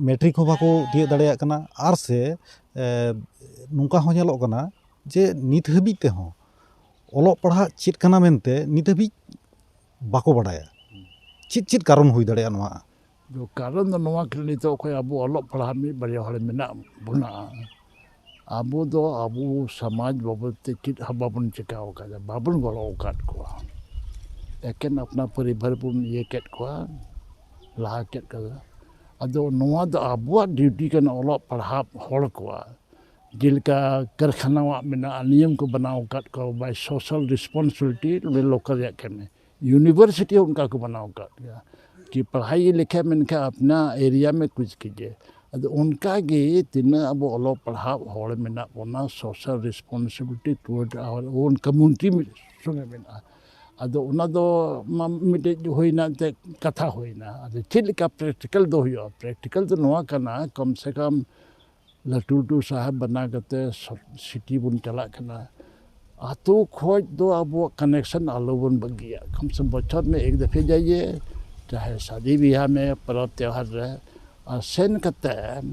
ᱢᱮᱴᱨᱤᱠ ᱦᱚᱸ ᱵᱟᱠᱚ ᱛᱤᱭᱳᱜ ᱫᱟᱲᱮᱭᱟᱜ ᱠᱟᱱᱟ, ᱟᱨ ᱥᱮ, ᱮ, ᱱᱚᱝᱠᱟ ᱦᱚᱸ ᱧᱮᱞᱚᱜ ᱠᱟᱱᱟ ᱡᱮ ᱱᱤᱛ ᱦᱟᱹᱵᱤᱡ ᱛᱮᱦᱚᱸ ᱚᱞᱚᱜ ᱯᱟᱲᱦᱟᱜ ᱪᱮᱫ ᱠᱟᱱᱟ ᱢᱮᱱᱛᱮ ᱱᱤᱛ ᱦᱟᱹᱵᱤᱡ ᱵᱟᱠᱚ ᱵᱟᱰᱟᱭᱟ᱾ ᱪᱮᱫ, ᱪᱮᱫ ᱠᱟᱨᱚᱱ ᱦᱩᱭ ᱫᱟᱲᱮᱭᱟᱜᱼᱟ ᱱᱚᱣᱟ? ᱫᱚ ᱠᱟᱨᱚᱱ ᱫᱚ ᱱᱚᱣᱟ ᱠᱟᱱᱟ, ᱱᱤᱛᱚᱜ ᱚᱠᱚᱭ ᱟᱵᱚ ᱚᱞᱚᱜ ᱯᱟᱲᱦᱟᱜ ᱢᱤᱫ ᱵᱟᱨᱭᱟ ᱦᱚᱲ ᱢᱮᱱᱟᱜ ᱵᱚᱱᱟ, ᱟᱵᱚ ᱫᱚ ᱟᱵᱚ ᱥᱚᱢᱟᱡᱽ ᱵᱟᱵᱚᱫ ᱛᱮ ᱪᱮᱫ ᱦᱚᱸ ᱵᱟᱵᱚᱱ ᱪᱤᱠᱟᱹ ᱟᱠᱟᱫᱟ, ᱵᱟᱵᱚᱱ ᱜᱚᱲᱚ ᱟᱠᱟᱫ ᱠᱚᱣᱟ᱾ ᱮᱠᱮᱱ ᱟᱯᱱᱟ ᱯᱚᱨᱤᱵᱟᱨ ᱵᱚᱱ ᱤᱭᱟᱹ ᱠᱮᱫ ᱠᱚᱣᱟ, ᱞᱟᱦᱟ ᱠᱮᱫ ᱠᱚᱣᱟ᱾ ᱟᱫᱚ ᱱᱚᱣᱟ ᱫᱚ ᱟᱵᱚᱣᱟᱜ ᱰᱤᱭᱩᱴᱤ ᱠᱟᱱᱟ, ᱚᱞᱚᱜ ᱯᱟᱲᱦᱟᱜ ᱦᱚᱲ ᱠᱚᱣᱟᱜ᱾ ᱡᱮᱞᱮᱠᱟ ᱠᱟᱨᱠᱷᱟᱱᱟᱣᱟᱜ ᱢᱮᱱᱟᱜᱼᱟ, ᱱᱤᱭᱚᱢ ᱠᱚ ᱵᱮᱱᱟᱣ ᱟᱠᱟᱫ ᱠᱚᱣᱟ, by social responsibility, ᱱᱚᱰᱮ ᱞᱳᱠᱟᱞ ᱨᱮᱭᱟᱜ ᱠᱟᱹᱢᱤ᱾ ᱤᱭᱩᱱᱤᱵᱷᱟᱨᱥᱤᱴᱤ ᱦᱚᱸ ᱚᱱᱠᱟ ᱠᱚ ᱵᱮᱱᱟᱣ ᱟᱠᱟᱫ ᱜᱮᱭᱟ, ᱠᱤ ᱯᱟᱲᱦᱟᱭ ᱞᱮᱠᱷᱟᱱ ᱢᱮᱱᱠᱷᱟᱱ ᱟᱯᱱᱟ ᱮᱨᱤᱭᱟ ᱢᱮ ᱠᱩᱪ ᱠᱤᱡᱤᱭᱮ᱾ ᱟᱫᱚ ᱚᱱᱠᱟ ᱜᱮ ᱛᱤᱱᱟᱹᱜ ᱟᱵᱚ ᱚᱞᱚᱜ ᱯᱟᱲᱦᱟᱜ ᱦᱚᱲ ᱢᱮᱱᱟᱜ ᱵᱚᱱᱟ, social responsibility toward our own community ᱥᱚᱸᱜᱮ ᱢᱮᱱᱟᱜᱼᱟ᱾ ᱟᱫᱚ ᱚᱱᱟ ᱫᱚ ᱢᱟ ᱢᱤᱫᱴᱮᱡ ᱦᱩᱭᱱᱟ ᱮᱱᱛᱮᱫ, ᱠᱟᱛᱷᱟ ᱦᱩᱭᱱᱟ᱾ ᱟᱫᱚ ᱪᱮᱫ ᱞᱮᱠᱟ ᱯᱨᱮᱠᱴᱤᱠᱟᱞ ᱫᱚ ᱦᱩᱭᱩᱜᱼᱟ? ᱯᱨᱮᱠᱴᱤᱠᱟᱞ ᱫᱚ ᱱᱚᱣᱟ ᱠᱟᱱᱟ, ᱠᱚᱢ ᱥᱮ ᱠᱚᱢ ᱞᱟᱹᱴᱩ ᱞᱟᱹᱴᱩ ᱥᱟᱦᱮᱵ ᱵᱮᱱᱟᱣ ᱠᱟᱛᱮ ᱥᱚ-, ᱥᱤᱴᱤ ᱵᱚᱱ ᱪᱟᱞᱟᱜ ᱠᱟᱱᱟ᱾ ᱟᱛᱳ ᱠᱷᱚᱡ ᱫᱚ ᱟᱵᱚᱣᱟᱜ ᱠᱟᱱᱮᱠᱥᱚᱱ ᱟᱞᱚ ᱵᱚᱱ ᱵᱟᱹᱜᱤᱭᱟ᱾ ᱠᱚᱢ ᱥᱮ ᱵᱚᱪᱷᱚᱨ ᱢᱮ ᱮᱠ ᱫᱟᱯᱷᱮ ᱡᱟᱭᱮ, ᱪᱟᱦᱮ ᱥᱟᱫᱤ ᱵᱤᱦᱟ ᱢᱮ, ᱯᱚᱨᱚᱵᱽ ᱛᱮᱣᱦᱟᱨ ᱨᱮ, ᱟᱨ ᱥᱮᱱ ᱠᱟᱛᱮ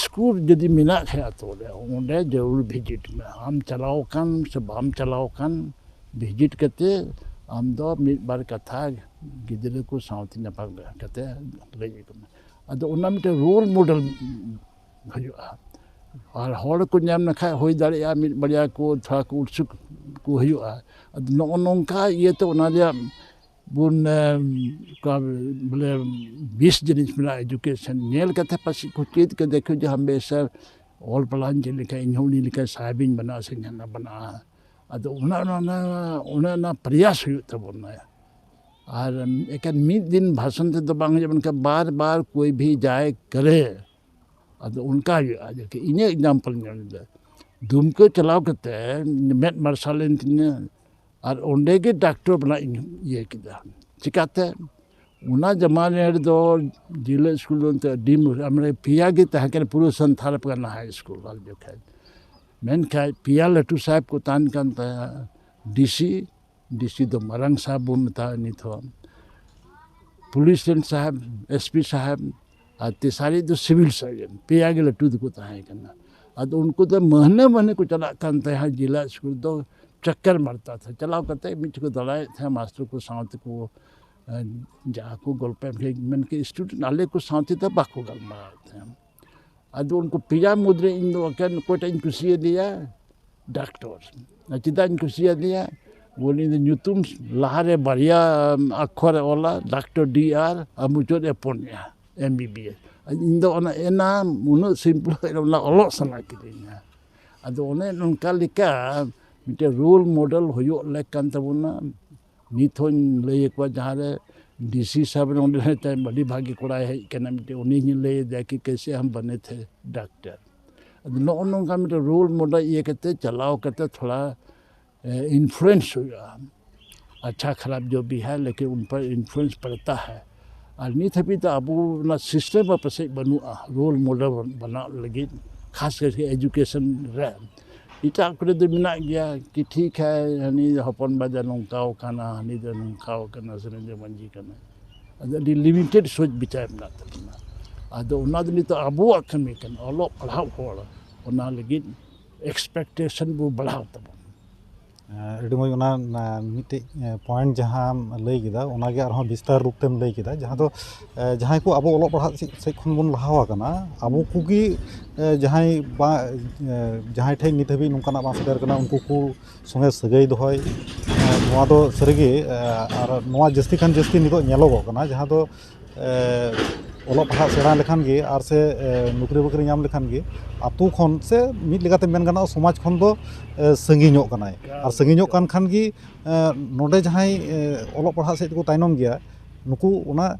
ᱥᱠᱩᱞ ᱡᱩᱫᱤ ᱢᱮᱱᱟᱜ ᱠᱷᱟᱡ ᱟᱛᱳ ᱨᱮ, ᱚᱸᱰᱮ ᱡᱟᱹᱨᱩᱲ ᱵᱷᱤᱡᱤᱴ ᱢᱮ᱾ ᱟᱢ ᱪᱟᱞᱟᱣ ᱟᱠᱟᱱ ᱥᱮ ᱵᱟᱢ ᱪᱟᱞᱟᱣ ᱟᱠᱟᱱ, ᱵᱷᱤᱡᱤᱴ ᱠᱟᱛᱮ ᱟᱢ ᱫᱚ ᱢᱤᱫ ᱵᱟᱨ ᱠᱟᱛᱷᱟ ᱜᱤᱫᱽᱨᱟᱹ ᱠᱚ ᱥᱟᱶᱛᱮ ᱧᱟᱯᱟᱢ ᱠᱟᱛᱮ ᱞᱟᱹᱭ ᱟᱠᱚ ᱢᱮ᱾ ᱟᱫᱚ ᱚᱱᱟ ᱢᱤᱫᱴᱮᱱ ᱨᱳᱞ ᱢᱚᱰᱮᱞ ᱦᱩᱭᱩᱜᱼᱟ᱾ ᱟᱨ ᱦᱚᱲ ᱠᱚ ᱧᱟᱢ ᱞᱮᱠᱷᱟᱡ ᱦᱩᱭ ᱫᱟᱲᱮᱭᱟᱜᱼᱟ ᱢᱤᱫ ᱵᱟᱨᱭᱟ ᱠᱚ ᱛᱷᱚᱲᱟ ᱠᱚ ᱩᱛᱥᱩᱠ ᱠᱚ ᱦᱩᱭᱩᱜᱼᱟ᱾ ᱟᱫᱚ ᱱᱚᱜᱼᱚ ᱱᱚᱝᱠᱟ ᱤᱭᱟᱹᱛᱮ ᱚᱱᱟ ᱨᱮᱭᱟᱜ ᱵᱚᱱ, ᱮᱢ, ᱚᱠᱟ ᱵᱚᱞᱮ ᱵᱮᱥ ᱡᱤᱱᱤᱥ ᱢᱮᱱᱟᱜᱼᱟ, ᱮᱰᱩᱠᱮᱥᱚᱱ ᱧᱮᱞ ᱠᱟᱛᱮ ᱯᱟᱥᱮᱡ ᱠᱚ ᱪᱮᱫ ᱠᱮᱫᱟ, ᱠᱚ ᱡᱮ ᱦᱟᱢᱮᱥᱟ ᱚᱞ ᱯᱟᱲᱦᱟᱣ ᱤᱧ ᱪᱮᱫ ᱞᱮᱠᱷᱟᱡ ᱤᱧᱦᱚᱸ ᱩᱱᱤ ᱞᱮᱠᱟ ᱥᱟᱦᱮᱵᱤᱧ ᱵᱮᱱᱟᱜᱼᱟ ᱥᱮ ᱡᱟᱦᱟᱱᱟᱜ ᱵᱮᱱᱟᱜᱼᱟ᱾ ᱟᱫᱚ ᱚᱱᱟ, ᱚᱱᱟ, ᱚᱱᱟ, ᱚᱱᱟ ᱯᱨᱚᱭᱟᱥ ᱦᱩᱭᱩᱜ ᱛᱟᱵᱚᱱᱟ᱾ ᱟᱨ ᱮᱠᱮᱱ ᱢᱤᱫ ᱫᱤᱱ ᱵᱷᱟᱥᱚᱱ ᱛᱮᱫᱚ ᱵᱟᱝ ᱦᱩᱭᱩᱜᱼᱟ, ᱢᱮᱱᱠᱷᱟᱱ ᱵᱟᱨ ᱵᱟᱨ ᱠᱳᱭ ᱵᱷᱤ ᱡᱟᱭ ᱠᱟᱨᱮ, ᱟᱫᱚ ᱚᱱᱠᱟ ᱦᱩᱭᱩᱜᱼᱟ᱾ ᱡᱮ ᱤᱧᱟᱹᱜ ᱮᱠᱡᱟᱢᱯᱚᱞ ᱧᱮᱞ ᱞᱮᱫᱟ, ᱫᱩᱢᱠᱟᱹ ᱪᱟᱞᱟᱣ ᱠᱟᱛᱮ ᱢᱮᱫ ᱢᱟᱨᱥᱟᱞ ᱮᱱ ᱛᱤᱧᱟᱹ, ᱟᱨ ᱚᱸᱰᱮ ᱜᱮ ᱰᱟᱠᱛᱚᱨ ᱵᱮᱱᱟᱜ ᱤᱧ ᱤᱭᱟᱹ ᱠᱮᱫᱟ᱾ ᱪᱤᱠᱟᱛᱮ? ᱚᱱᱟ ᱡᱟᱢᱟᱱᱟ ᱨᱮᱫᱚ ᱡᱤᱞᱟᱹ ᱥᱠᱩᱞ ᱫᱚ ᱮᱱᱛᱮᱫ ᱟᱹᱰᱤ ᱢᱩ-, ᱢᱟᱱᱮ ᱯᱮᱭᱟ ᱜᱮ ᱛᱟᱦᱮᱸ ᱠᱟᱱᱟ, ᱯᱩᱨᱟᱹ ᱥᱟᱱᱛᱷᱟᱞ ᱯᱟᱨᱜᱟᱱᱟ ᱦᱟᱭ ᱥᱠᱩᱞ ᱟᱨ ᱡᱚᱠᱷᱮᱡ᱾ ᱢᱮᱱᱠᱷᱟᱡ ᱯᱮᱭᱟ ᱞᱟᱹᱴᱩ ᱥᱟᱦᱮᱵᱽ ᱠᱚ ᱛᱟᱦᱮᱱ ᱠᱟᱱ ᱛᱟᱦᱮᱸᱫ, ᱰᱤ ᱥᱤ, ᱰᱤ ᱥᱤ ᱫᱚ ᱢᱟᱨᱟᱝ ᱥᱟᱦᱮᱵᱽ ᱵᱚᱱ ᱢᱮᱛᱟᱭᱟ ᱱᱤᱛ ᱦᱚᱸ, ᱯᱩᱞᱤᱥ ᱨᱮᱱ ᱥᱟᱦᱮᱵᱽ, ᱮᱥ ᱯᱤ ᱥᱟᱦᱮᱵᱽ, ᱟᱨ ᱛᱮᱥᱟᱨᱤᱡ ᱫᱚ ᱥᱤᱵᱤᱞ ᱥᱟᱨᱡᱚᱱ, ᱯᱮᱭᱟ ᱜᱮ ᱞᱟᱹᱴᱩ ᱫᱚᱠᱚ ᱛᱟᱦᱮᱸ ᱠᱟᱱᱟ᱾ ᱟᱫᱚ ᱩᱱᱠᱩ ᱫᱚ ᱢᱟᱹᱦᱱᱟᱹ ᱢᱟᱹᱦᱱᱟᱹ ᱠᱚ ᱪᱟᱞᱟᱜ ᱠᱟᱱ ᱛᱟᱦᱮᱸᱫ ᱡᱮᱞᱟ ᱥᱠᱩᱞ ᱫᱚ ᱪᱚᱠᱠᱚᱨ ᱢᱟᱨᱛᱟ ᱛᱮ ᱪᱟᱞᱟᱣ ᱠᱟᱛᱮ ᱢᱤᱫ ᱴᱷᱮᱱ ᱠᱚ ᱫᱟᱬᱟᱭᱮᱫ ᱛᱟᱦᱮᱸᱫ, ᱢᱟᱥᱴᱟᱨ ᱠᱚ ᱥᱟᱶ ᱛᱮᱠᱚ, ᱮ, ᱡᱟᱦᱟᱸ ᱠᱚ ᱜᱚᱞᱯᱚ ᱮᱢ ᱠᱮᱫ, ᱢᱮᱱᱠᱮᱫ ᱥᱴᱩᱰᱮᱱᱴ ᱟᱞᱮ ᱠᱚ ᱥᱟᱶ ᱛᱮᱫᱚ ᱵᱟᱠᱚ ᱜᱟᱞᱢᱟᱨᱟᱣᱮᱫ ᱛᱟᱦᱮᱸᱫ᱾ ᱟᱫᱚ ᱩᱱᱠᱩ ᱯᱮᱭᱟ ᱢᱩᱫᱽᱨᱮ ᱤᱧ ᱫᱚ ᱮᱠᱮᱱ ᱚᱠᱚᱭᱴᱟᱜ ᱤᱧ ᱠᱩᱥᱤᱭᱟᱫᱮᱭᱟ? ᱰᱟᱠᱛᱚᱨ᱾ ᱟᱨ ᱪᱮᱫᱟᱜ ᱤᱧ ᱠᱩᱥᱤᱭᱟᱫᱮᱭᱟ? ᱵᱚᱞᱮ ᱤᱧ ᱫᱚ ᱧᱩᱛᱩᱢ ᱞᱟᱦᱟᱨᱮ ᱵᱟᱨᱭᱟ ᱟᱠᱷᱚᱨ ᱮ ᱚᱞᱟ, ᱰᱟᱠᱛᱚᱨ ᱰᱤ ᱟᱨ, ᱟᱨ ᱢᱩᱪᱟᱹᱫ ᱮ ᱯᱩᱱᱭᱟ, ᱮᱢ ᱵᱤ ᱵᱤ ᱮᱥ᱾ ᱤᱧ ᱫᱚ ᱚᱱᱟ ᱮᱱᱟ ᱩᱱᱟᱹᱜ ᱥᱤᱢᱯᱞᱤ ᱚᱱᱟ ᱚᱞᱚᱜ ᱥᱟᱱᱟ ᱠᱤᱫᱤᱧᱟ᱾ ᱟᱫᱚ ᱚᱱᱮ ᱱᱚᱝᱠᱟ ᱞᱮᱠᱟ ᱢᱤᱫᱴᱮᱱ ᱨᱳᱞ ᱢᱚᱰᱮᱞ ᱦᱩᱭᱩᱜ ᱞᱮᱠ ᱠᱟᱱ ᱛᱟᱵᱚᱱᱟ᱾ ᱱᱤᱛ ᱦᱚᱸᱧ ᱞᱟᱹᱭ ᱟᱠᱚᱣᱟ, ᱡᱟᱦᱟᱸ ᱨᱮ ᱰᱤ ᱥᱤ ᱥᱟᱦᱮᱵᱽ ᱱᱚᱰᱮ ᱛᱟᱭᱚᱢ ᱟᱹᱰᱤ ᱵᱷᱟᱹᱜᱤ ᱠᱚᱲᱟᱭ ᱦᱮᱡ ᱠᱟᱱᱟ, ᱢᱤᱫᱴᱮᱱ ᱩᱱᱤ ᱦᱚᱸᱧ ᱞᱟᱹᱭ ᱟᱫᱮᱭᱟ ᱠᱤ ᱠᱮᱥᱮ ᱦᱟᱢ ᱵᱟᱱᱮ ᱛᱷᱮ ᱰᱟᱠᱛᱟᱨ᱾ ᱟᱫᱚ ᱱᱚᱜᱼᱚ ᱱᱚᱝᱠᱟ ᱢᱤᱫᱴᱮᱱ ᱨᱳᱞ ᱢᱚᱰᱮᱞ ᱤᱭᱟᱹ ᱠᱟᱛᱮ ᱪᱟᱞᱟᱣ ᱠᱟᱛᱮ ᱛᱷᱚᱲᱟ ᱤᱱᱯᱷᱞᱩᱭᱮᱱᱥ ᱦᱩᱭᱩᱜᱼᱟ᱾ ᱟᱪᱪᱷᱟ ᱠᱷᱟᱨᱟᱯ ᱡᱚ ᱵᱷᱤ ᱦᱟᱭ, ᱞᱮᱠᱤᱱ ᱩᱱ ᱯᱟᱨ ᱤᱱᱯᱷᱞᱩᱭᱮᱱᱥ ᱯᱟᱲᱛᱟ ᱦᱟᱭ᱾ ᱟᱨ ᱱᱤᱛ ᱦᱟᱹᱵᱤᱡ ᱫᱚ ᱟᱵᱚ ᱚᱱᱟ ᱥᱤᱥᱴᱮᱢ ᱯᱟᱥᱮᱡ ᱵᱟᱹᱱᱩᱜᱼᱟ ᱨᱳᱞ ᱢᱚᱰᱮᱞ ᱵᱮᱱᱟᱣ ᱞᱟᱹᱜᱤᱫ, ᱠᱷᱟᱥ ᱠᱟᱨ ᱮᱡᱩᱠᱮᱥᱚᱱ ᱨᱮ᱾ ᱮᱴᱟᱜ ᱠᱚᱨᱮ ᱫᱚ ᱢᱮᱱᱟᱜ ᱜᱮᱭᱟ ᱠᱤ ᱴᱷᱤᱠ ᱦᱟᱭ, ᱦᱟᱹᱱᱤ ᱦᱚᱯᱚᱱ ᱵᱟ ᱫᱚ ᱱᱚᱝᱠᱟᱣ ᱠᱟᱱᱟ, ᱦᱟᱹᱱᱤ ᱫᱚ ᱱᱚᱝᱠᱟᱣ ᱠᱟᱱᱟ, ᱥᱮᱨᱮᱧ ᱫᱚ ᱢᱟᱹᱡᱷᱤ ᱠᱟᱱᱟ᱾ ᱟᱫᱚ ᱟᱹᱰᱤ ᱞᱤᱢᱤᱴᱮᱰ ᱥᱳᱪ ᱵᱤᱪᱟᱨ ᱢᱮᱱᱟᱜ ᱛᱟᱵᱚᱱᱟ᱾ ᱟᱫᱚ ᱚᱱᱟ ᱫᱚ ᱱᱤᱛᱚᱜ ᱟᱵᱚᱣᱟᱜ ᱠᱟᱹᱢᱤ ᱠᱟᱱᱟ, ᱚᱞᱚᱜ ᱯᱟᱲᱦᱟᱣ ᱦᱚᱲ ᱚᱱᱟ ᱞᱟᱹᱜᱤᱫ ᱮᱠᱥᱯᱮᱠᱴᱮᱥᱚᱱ ᱵᱚ ᱵᱟᱲᱦᱟᱣ ᱛᱟᱵᱚᱱ᱾ ᱟᱹᱰᱤ ᱢᱚᱡᱽ ᱚᱱᱟ, ᱚᱱᱟ ᱢᱤᱫᱴᱮᱡ ᱯᱚᱭᱮᱱᱴ ᱡᱟᱦᱟᱸᱢ ᱞᱟᱹᱭ ᱠᱮᱫᱟ, ᱚᱱᱟᱜᱮ ᱟᱨᱦᱚᱸ ᱵᱤᱥᱛᱟᱨ ᱨᱩᱯ ᱛᱮᱢ ᱞᱟᱹᱭ ᱠᱮᱫᱟ, ᱡᱟᱦᱟᱸ ᱫᱚ ᱡᱟᱦᱟᱸᱭ ᱠᱚ ᱟᱵᱚ ᱚᱞᱚᱜ ᱯᱟᱲᱦᱟᱜ ᱥᱮᱫ ᱥᱮᱫ ᱠᱷᱚᱱ ᱵᱚᱱ ᱞᱟᱦᱟ ᱟᱠᱟᱱᱟ, ᱟᱵᱚ ᱠᱚᱜᱮ ᱡᱟᱦᱟᱸᱭ ᱵᱟ ᱡᱟᱦᱟᱸᱭ ᱴᱷᱮᱱ ᱱᱤᱛ ᱦᱟᱹᱵᱤᱡ ᱱᱚᱝᱠᱟᱱᱟᱜ ᱵᱟᱝ ᱥᱮᱴᱮᱨ ᱠᱟᱱᱟ, ᱩᱱᱠᱩ ᱠᱚ ᱥᱚᱸᱜᱮ ᱥᱟᱹᱜᱟᱹᱭ ᱫᱚᱦᱚᱭ, ᱱᱚᱣᱟ ᱫᱚ ᱥᱟᱹᱨᱤᱜᱮ, ᱟᱨ ᱱᱚᱣᱟ ᱡᱟᱹᱥᱛᱤ ᱠᱷᱟᱱ ᱡᱟᱹᱥᱛᱤ ᱱᱤᱛᱚᱜ ᱧᱮᱞᱚᱜᱚᱜ ᱠᱟᱱᱟ, ᱡᱟᱦᱟᱸ ᱫᱚ ᱮ, ᱚᱞᱚᱜ ᱯᱟᱲᱦᱟᱜ ᱥᱮᱬᱟ ᱞᱮᱠᱷᱟᱱ ᱜᱮ ᱟᱨ ᱥᱮ, ᱮ, ᱱᱚᱠᱨᱤ ᱵᱟᱹᱠᱨᱤ ᱧᱟᱢ ᱞᱮᱠᱷᱟᱱ ᱜᱮ ᱟᱛᱳ ᱠᱷᱚᱱ ᱥᱮ ᱢᱤᱫ ᱞᱮᱠᱟᱛᱮ ᱢᱮᱱ ᱜᱟᱱᱚᱜᱼᱟ ᱥᱚᱢᱟᱡᱽ ᱠᱷᱚᱱ ᱫᱚ, ᱮ, ᱥᱟᱺᱜᱤᱧᱚᱜ ᱠᱟᱱᱟᱭ᱾ ᱟᱨ ᱥᱟᱺᱜᱤᱧᱚᱜ ᱠᱟᱱ ᱠᱷᱟᱱ ᱜᱮ, ᱮ, ᱱᱚᱰᱮ ᱡᱟᱦᱟᱸᱭ, ᱮ, ᱚᱞᱚᱜ ᱯᱟᱲᱦᱟᱜ ᱥᱮᱫ ᱛᱮᱠᱚ ᱛᱟᱭᱱᱚᱢ ᱜᱮᱭᱟ, ᱱᱩᱠᱩ ᱚᱱᱟ,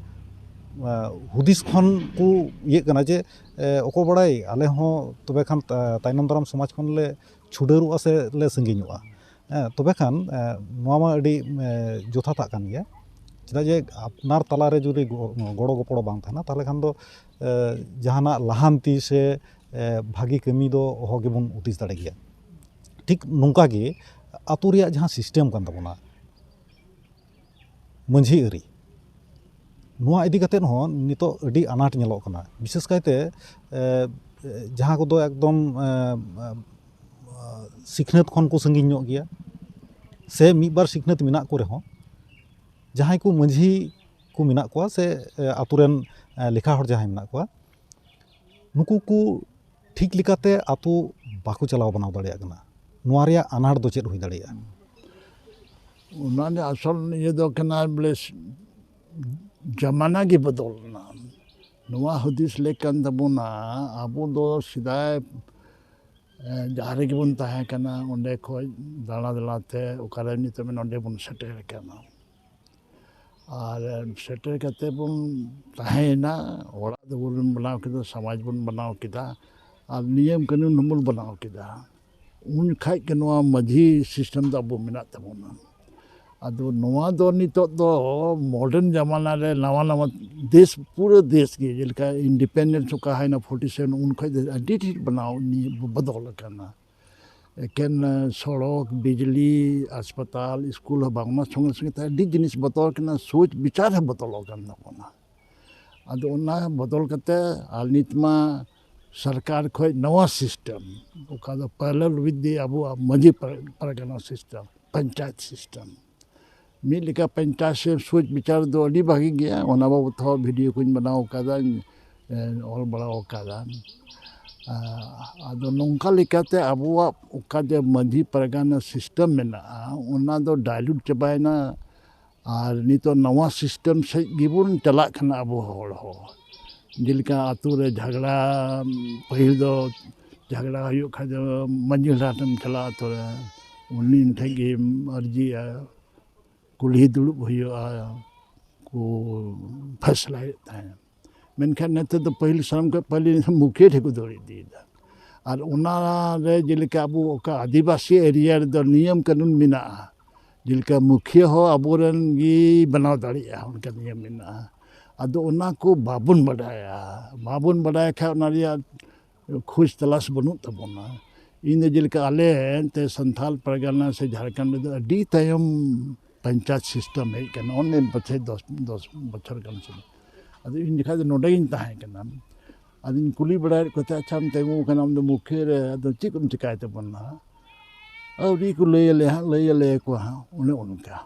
ᱮ, ᱦᱩᱫᱤᱥ ᱠᱷᱚᱱ ᱠᱚ ᱤᱭᱟᱹᱜ ᱠᱟᱱᱟ ᱡᱮ, ᱮ, ᱚᱠᱚᱭ ᱵᱟᱲᱟᱭ ᱟᱞᱮ ᱦᱚᱸ ᱛᱚᱵᱮ ᱠᱷᱟᱱ ᱛᱟ-, ᱛᱟᱭᱱᱚᱢ ᱫᱟᱨᱟᱢ ᱥᱚᱢᱟᱡᱽ ᱠᱷᱚᱱ ᱞᱮ ᱪᱷᱩᱰᱟᱹᱨᱚᱜᱼᱟ ᱥᱮ ᱞᱮ ᱥᱟᱺᱜᱤᱧᱚᱜᱼᱟ᱾ ᱦᱮᱸ, ᱛᱚᱵᱮ ᱠᱷᱟᱱ, ᱮ, ᱱᱚᱣᱟ ᱢᱟ ᱟᱹᱰᱤ, ᱮ, ᱡᱚᱛᱷᱟᱛᱟᱜ ᱠᱟᱱ ᱜᱮᱭᱟ᱾ ᱪᱮᱫᱟᱜ ᱡᱮ ᱟᱯᱱᱟᱨ ᱛᱟᱞᱟᱨᱮ ᱡᱩᱫᱤ ᱜᱚ-, ᱜᱚᱲᱚ ᱜᱚᱯᱚᱲᱚ ᱵᱟᱝ ᱛᱟᱦᱮᱱᱟ, ᱛᱟᱦᱚᱞᱮ ᱠᱷᱟᱱ ᱫᱚ, ᱮ, ᱡᱟᱦᱟᱱᱟᱜ ᱞᱟᱦᱟᱱᱛᱤ ᱥᱮ, ᱮ, ᱵᱷᱟᱹᱜᱤ ᱠᱟᱹᱢᱤ ᱫᱚ ᱚᱦᱚ ᱜᱮᱵᱚᱱ ᱦᱩᱫᱤᱥ ᱫᱟᱲᱮ ᱠᱮᱭᱟ᱾ ᱴᱷᱤᱠ ᱱᱚᱝᱠᱟ ᱜᱮ ᱟᱛᱳ ᱨᱮᱭᱟᱜ ᱡᱟᱦᱟᱸ ᱥᱤᱥᱴᱮᱢ ᱠᱟᱱ ᱛᱟᱵᱚᱱᱟ, ᱢᱟᱹᱡᱷᱤ ᱟᱹᱨᱤ, ᱱᱚᱣᱟ ᱤᱫᱤ ᱠᱟᱛᱮᱫ ᱦᱚᱸ ᱱᱤᱛᱚᱜ ᱟᱹᱰᱤ ᱟᱱᱟᱴ ᱧᱮᱞᱚᱜ ᱠᱟᱱᱟ᱾ ᱵᱤᱥᱮᱥ ᱠᱟᱭᱛᱮ, ᱮ, ᱡᱟᱦᱟᱸ ᱠᱚᱫᱚ ᱮᱠᱫᱚᱢ, ᱮ, ᱮ, ᱥᱤᱠᱷᱱᱟᱹᱛ ᱠᱷᱚᱱ ᱠᱚ ᱥᱟᱺᱜᱤᱧ ᱧᱚᱜ ᱜᱮᱭᱟ, ᱥᱮ ᱢᱤᱫ ᱵᱟᱨ ᱥᱤᱠᱷᱱᱟᱹᱛ ᱢᱮᱱᱟᱜ ᱠᱚ ᱨᱮᱦᱚᱸ, ᱡᱟᱦᱟᱸᱭ ᱠᱚ ᱢᱟᱹᱡᱷᱤ ᱠᱚ ᱢᱮᱱᱟᱜ ᱠᱚᱣᱟ ᱥᱮ, ᱮ, ᱟᱛᱳ ᱨᱮᱱ, ᱮ, ᱞᱮᱠᱷᱟ ᱦᱚᱲ ᱡᱟᱦᱟᱸᱭ ᱢᱮᱱᱟᱜ ᱠᱚᱣᱟ, ᱱᱩᱠᱩ ᱠᱚ ᱴᱷᱤᱠ ᱞᱮᱠᱟᱛᱮ ᱟᱛᱳ ᱵᱟᱠᱚ ᱪᱟᱞᱟᱣ ᱵᱟᱱᱟᱣ ᱫᱟᱲᱮᱭᱟᱜ ᱠᱟᱱᱟ᱾ ᱱᱚᱣᱟ ᱨᱮᱭᱟᱜ ᱟᱱᱟᱴ ᱫᱚ ᱪᱮᱫ ᱦᱩᱭ ᱫᱟᱲᱮᱭᱟᱜᱼᱟ? ᱚᱱᱟ ᱨᱮᱭᱟᱜ ᱟᱥᱚᱞ ᱤᱭᱟᱹ ᱫᱚ ᱠᱟᱱᱟ ᱵᱚᱞᱮ ᱡᱟᱢᱟᱱᱟ ᱜᱮ ᱵᱚᱫᱚᱞ ᱮᱱᱟ᱾ ᱱᱚᱣᱟ ᱦᱩᱫᱤᱥ ᱞᱮᱠ ᱠᱟᱱ ᱛᱟᱵᱚᱱᱟ, ᱟᱵᱚ ᱫᱚ ᱥᱮᱫᱟᱭ ᱡᱟᱦᱟᱸ ᱨᱮᱜᱮ ᱵᱚᱱ ᱛᱟᱦᱮᱸ ᱠᱟᱱᱟ, ᱚᱸᱰᱮ ᱠᱷᱚᱱ ᱫᱟᱬᱟ ᱫᱟᱬᱟ ᱛᱮ ᱚᱠᱟᱨᱮ ᱱᱤᱛᱚᱜ ᱱᱚᱸᱰᱮ ᱵᱚᱱ ᱥᱮᱴᱮᱨ ᱟᱠᱟᱱᱟ᱾ ᱟᱨ ᱥᱮᱴᱮᱨ ᱠᱟᱛᱮ ᱵᱚᱱ ᱛᱟᱦᱮᱸᱭᱮᱱᱟ, ᱚᱲᱟᱜ ᱫᱩᱣᱟᱹᱨ ᱵᱚᱱ ᱵᱮᱱᱟᱣ ᱠᱮᱫᱟ, ᱥᱚᱢᱟᱡᱽ ᱵᱚᱱ ᱵᱮᱱᱟᱣ ᱠᱮᱫᱟ, ᱟᱨ ᱱᱤᱭᱚᱢ ᱠᱟᱹᱱᱩᱱ ᱦᱚᱸᱵᱚᱱ ᱵᱮᱱᱟᱣ ᱠᱮᱫᱟ᱾ ᱩᱱ ᱠᱷᱟᱡ ᱜᱮ ᱱᱚᱣᱟ ᱢᱟᱹᱡᱷᱤ ᱥᱤᱥᱴᱮᱢ ᱫᱚ ᱟᱵᱚ ᱢᱮᱱᱟᱜ ᱛᱟᱵᱚᱱᱟ᱾ ᱟᱫᱚ ᱱᱚᱣᱟ ᱫᱚ ᱱᱤᱛᱚᱜ ᱫᱚ ᱢᱚᱰᱟᱨᱱ ᱡᱟᱢᱟᱱᱟ ᱨᱮ ᱱᱟᱣᱟ ᱱᱟᱣᱟ ᱫᱮᱥ, ᱯᱩᱨᱟᱹ ᱫᱮᱥ ᱜᱮ, ᱡᱮᱞᱮᱠᱟ ᱤᱱᱰᱤᱯᱮᱱᱰᱮᱱᱥ ᱚᱠᱟ ᱦᱩᱭᱱᱟ ᱯᱷᱳᱨᱴᱤ ᱥᱮᱵᱷᱮᱱ, ᱩᱱ ᱠᱷᱚᱱ ᱫᱚ ᱟᱹᱰᱤ ᱰᱷᱮᱨ ᱵᱮᱱᱟᱣ ᱱᱤᱭᱟᱹ ᱵᱚᱫᱚᱞ ᱟᱠᱟᱱᱟ᱾ ᱮᱠᱮᱱ ᱥᱚᱲᱚᱠ, ᱵᱤᱡᱽᱞᱤ, ᱦᱟᱥᱯᱟᱛᱟᱞ, ᱥᱠᱩᱞ ᱦᱚᱸ ᱵᱟᱝ, ᱚᱱᱟ ᱥᱚᱸᱜᱮ ᱥᱚᱸᱜᱮ ᱛᱮ ᱟᱹᱰᱤ ᱡᱤᱱᱤᱥ ᱵᱚᱫᱚᱞ ᱠᱟᱱᱟ, ᱥᱳᱪ ᱵᱤᱪᱟᱨ ᱦᱚᱸ ᱵᱚᱫᱚᱞᱚᱜ ᱠᱟᱱ ᱛᱟᱵᱚᱱᱟ᱾ ᱟᱫᱚ ᱚᱱᱟ ᱵᱚᱫᱚᱞ ᱠᱟᱛᱮ ᱟᱨ ᱱᱤᱛ ᱢᱟ ᱥᱚᱨᱠᱟᱨ ᱠᱷᱚᱡ ᱱᱟᱣᱟ ᱥᱤᱥᱴᱮᱢ, ᱚᱠᱟ ᱫᱚ parallel with the ᱟᱵᱚᱣᱟᱜ ᱢᱟᱹᱡᱷᱤ ᱯᱟᱨ-, ᱯᱟᱨᱜᱟᱱᱟ ᱥᱤᱥᱴᱮᱢ, ᱯᱚᱧᱪᱟᱭᱮᱛ ᱥᱤᱥᱴᱮᱢ, ᱢᱤᱫ ᱞᱮᱠᱟ ᱯᱚᱧᱪᱟᱭᱮᱛ ᱥᱮ ᱥᱳᱪ ᱵᱤᱪᱟᱨ ᱫᱚ ᱟᱹᱰᱤ ᱵᱷᱟᱹᱜᱤ ᱜᱮᱭᱟ᱾ ᱚᱱᱟ ᱵᱟᱵᱚᱫ ᱦᱚᱸ ᱵᱷᱤᱰᱤᱭᱳ ᱠᱚᱧ ᱵᱮᱱᱟᱣ ᱠᱟᱫᱟ, ᱚᱞ ᱵᱟᱲᱟ ᱟᱠᱟᱫᱟ᱾ ᱟᱫᱚ ᱱᱚᱝᱠᱟ ᱞᱮᱠᱟᱛᱮ ᱟᱵᱚᱣᱟᱜ ᱚᱠᱟ ᱡᱮ ᱢᱟᱹᱡᱷᱤ ᱯᱟᱨᱜᱟᱱᱟ ᱥᱤᱥᱴᱮᱢ ᱢᱮᱱᱟᱜᱼᱟ, ᱚᱱᱟ ᱫᱚ ᱰᱟᱭᱞᱩᱴ ᱪᱟᱵᱟᱭᱮᱱᱟ᱾ ᱟᱨ ᱱᱤᱛᱚᱜ ᱱᱟᱣᱟ ᱥᱤᱥᱴᱮᱢ ᱥᱮᱫ ᱜᱮᱵᱚᱱ ᱪᱟᱞᱟᱜ ᱠᱟᱱᱟ ᱟᱵᱚ ᱦᱚᱲ ᱦᱚᱸ᱾ ᱡᱮᱞᱮᱠᱟ ᱟᱛᱳ ᱨᱮ ᱡᱷᱟᱜᱽᱲᱟ, ᱯᱟᱹᱦᱤᱞ ᱫᱚ ᱡᱷᱟᱜᱽᱲᱟ ᱦᱩᱭᱩᱜ ᱠᱷᱟᱡ ᱫᱚ ᱢᱟᱹᱡᱷᱤ ᱦᱟᱲᱟᱢ ᱴᱷᱮᱱ ᱮᱢ ᱪᱟᱞᱟᱜᱼᱟ, ᱟᱛᱳ ᱨᱮ ᱩᱱᱤ ᱴᱷᱮᱱ ᱜᱮᱢ ᱟᱹᱨᱡᱤᱭᱟ, ᱠᱩᱞᱦᱤ ᱫᱩᱲᱩᱵ ᱦᱩᱭᱩᱜᱼᱟ, ᱠᱚ ᱯᱷᱮᱥᱞᱟᱭᱮᱫ ᱛᱟᱦᱮᱸᱫ᱾ ᱢᱮᱱᱠᱷᱟᱱ ᱱᱮᱛᱟᱨ ᱫᱚ ᱯᱟᱹᱦᱤᱞ ᱥᱟᱱᱟᱢ ᱠᱷᱚᱱ ᱯᱟᱹᱦᱤᱞ ᱢᱩᱠᱷᱤᱭᱟᱹ ᱴᱷᱮᱱ ᱠᱚ ᱫᱟᱹᱲ ᱤᱫᱤᱭᱮᱫᱟ᱾ ᱟᱨ ᱚᱱᱟ ᱨᱮ ᱡᱮᱞᱮᱠᱟ ᱟᱵᱚ ᱚᱠᱟ ᱟᱹᱫᱤᱵᱟᱹᱥᱤ ᱮᱨᱤᱭᱟ ᱨᱮᱫᱚ ᱱᱤᱭᱚᱢ ᱠᱟᱹᱱᱩᱱ ᱢᱮᱱᱟᱜᱼᱟ, ᱡᱮᱞᱮᱠᱟ ᱢᱩᱠᱷᱤᱭᱟᱹ ᱦᱚᱸ ᱟᱵᱚᱨᱮᱱ ᱜᱮ ᱵᱮᱱᱟᱣ ᱫᱟᱲᱮᱭᱟᱜᱼᱟ, ᱚᱱᱠᱟ ᱱᱤᱭᱚᱢ ᱢᱮᱱᱟᱜᱼᱟ᱾ ᱟᱫᱚ ᱚᱱᱟ ᱠᱚ ᱵᱟᱵᱚᱱ ᱵᱟᱰᱟᱭᱟ᱾ ᱵᱟᱵᱚᱱ ᱵᱟᱰᱟᱭ ᱠᱷᱟᱡ ᱚᱱᱟ ᱨᱮᱭᱟᱜ ᱠᱷᱳᱡᱽ ᱛᱚᱞᱟᱥ ᱵᱟᱹᱱᱩᱜ ᱛᱟᱵᱚᱱᱟ᱾ ᱤᱧ ᱫᱚ ᱡᱮᱞᱮᱠᱟ ᱟᱞᱮ ᱮᱱᱛᱮ ᱥᱟᱱᱛᱟᱞ ᱯᱟᱨᱜᱟᱱᱟ ᱥᱮ ᱡᱷᱟᱲᱠᱷᱚᱸᱰ ᱨᱮᱫᱚ ᱟᱹᱰᱤ ᱛᱟᱭᱚᱢ ᱯᱚᱧᱪᱟᱭᱮᱛ ᱥᱤᱥᱴᱮᱢ ᱦᱮᱡ ᱠᱟᱱᱟ, ᱚᱱᱮ ᱯᱟᱪᱷᱮ ᱫᱚᱥ, ᱫᱚᱥ ᱵᱚᱪᱷᱚᱨ ᱜᱟᱱ ᱥᱮ᱾ ᱟᱫᱚ ᱤᱧ ᱡᱚᱠᱷᱟᱡ ᱫᱚ ᱱᱚᱰᱮ ᱜᱤᱧ ᱛᱟᱦᱮᱸ ᱠᱟᱱᱟ᱾ ᱟᱫᱚᱧ ᱠᱩᱞᱤ ᱵᱟᱲᱟᱭᱮᱫ ᱠᱚ ᱛᱟᱦᱮᱸᱫ, "ᱟᱪᱪᱷᱟᱢ ᱛᱤᱸᱜᱩ ᱠᱟᱱᱟ, ᱟᱢ ᱫᱚ ᱢᱩᱠᱷᱤᱭᱟᱹ ᱨᱮ, ᱟᱫᱚ ᱪᱮᱫ ᱠᱚᱢ ᱪᱮᱠᱟᱭ ᱛᱟᱵᱚᱱᱟ?" ᱟᱹᱣᱨᱤ ᱠᱚ ᱞᱟᱹᱭ ᱟᱞᱮ ᱦᱟᱸᱜ, ᱞᱟᱹᱭ ᱟᱞᱮᱭᱟ ᱠᱚ ᱦᱟᱸᱜ, ᱚᱱᱮ ᱚᱱᱠᱟ᱾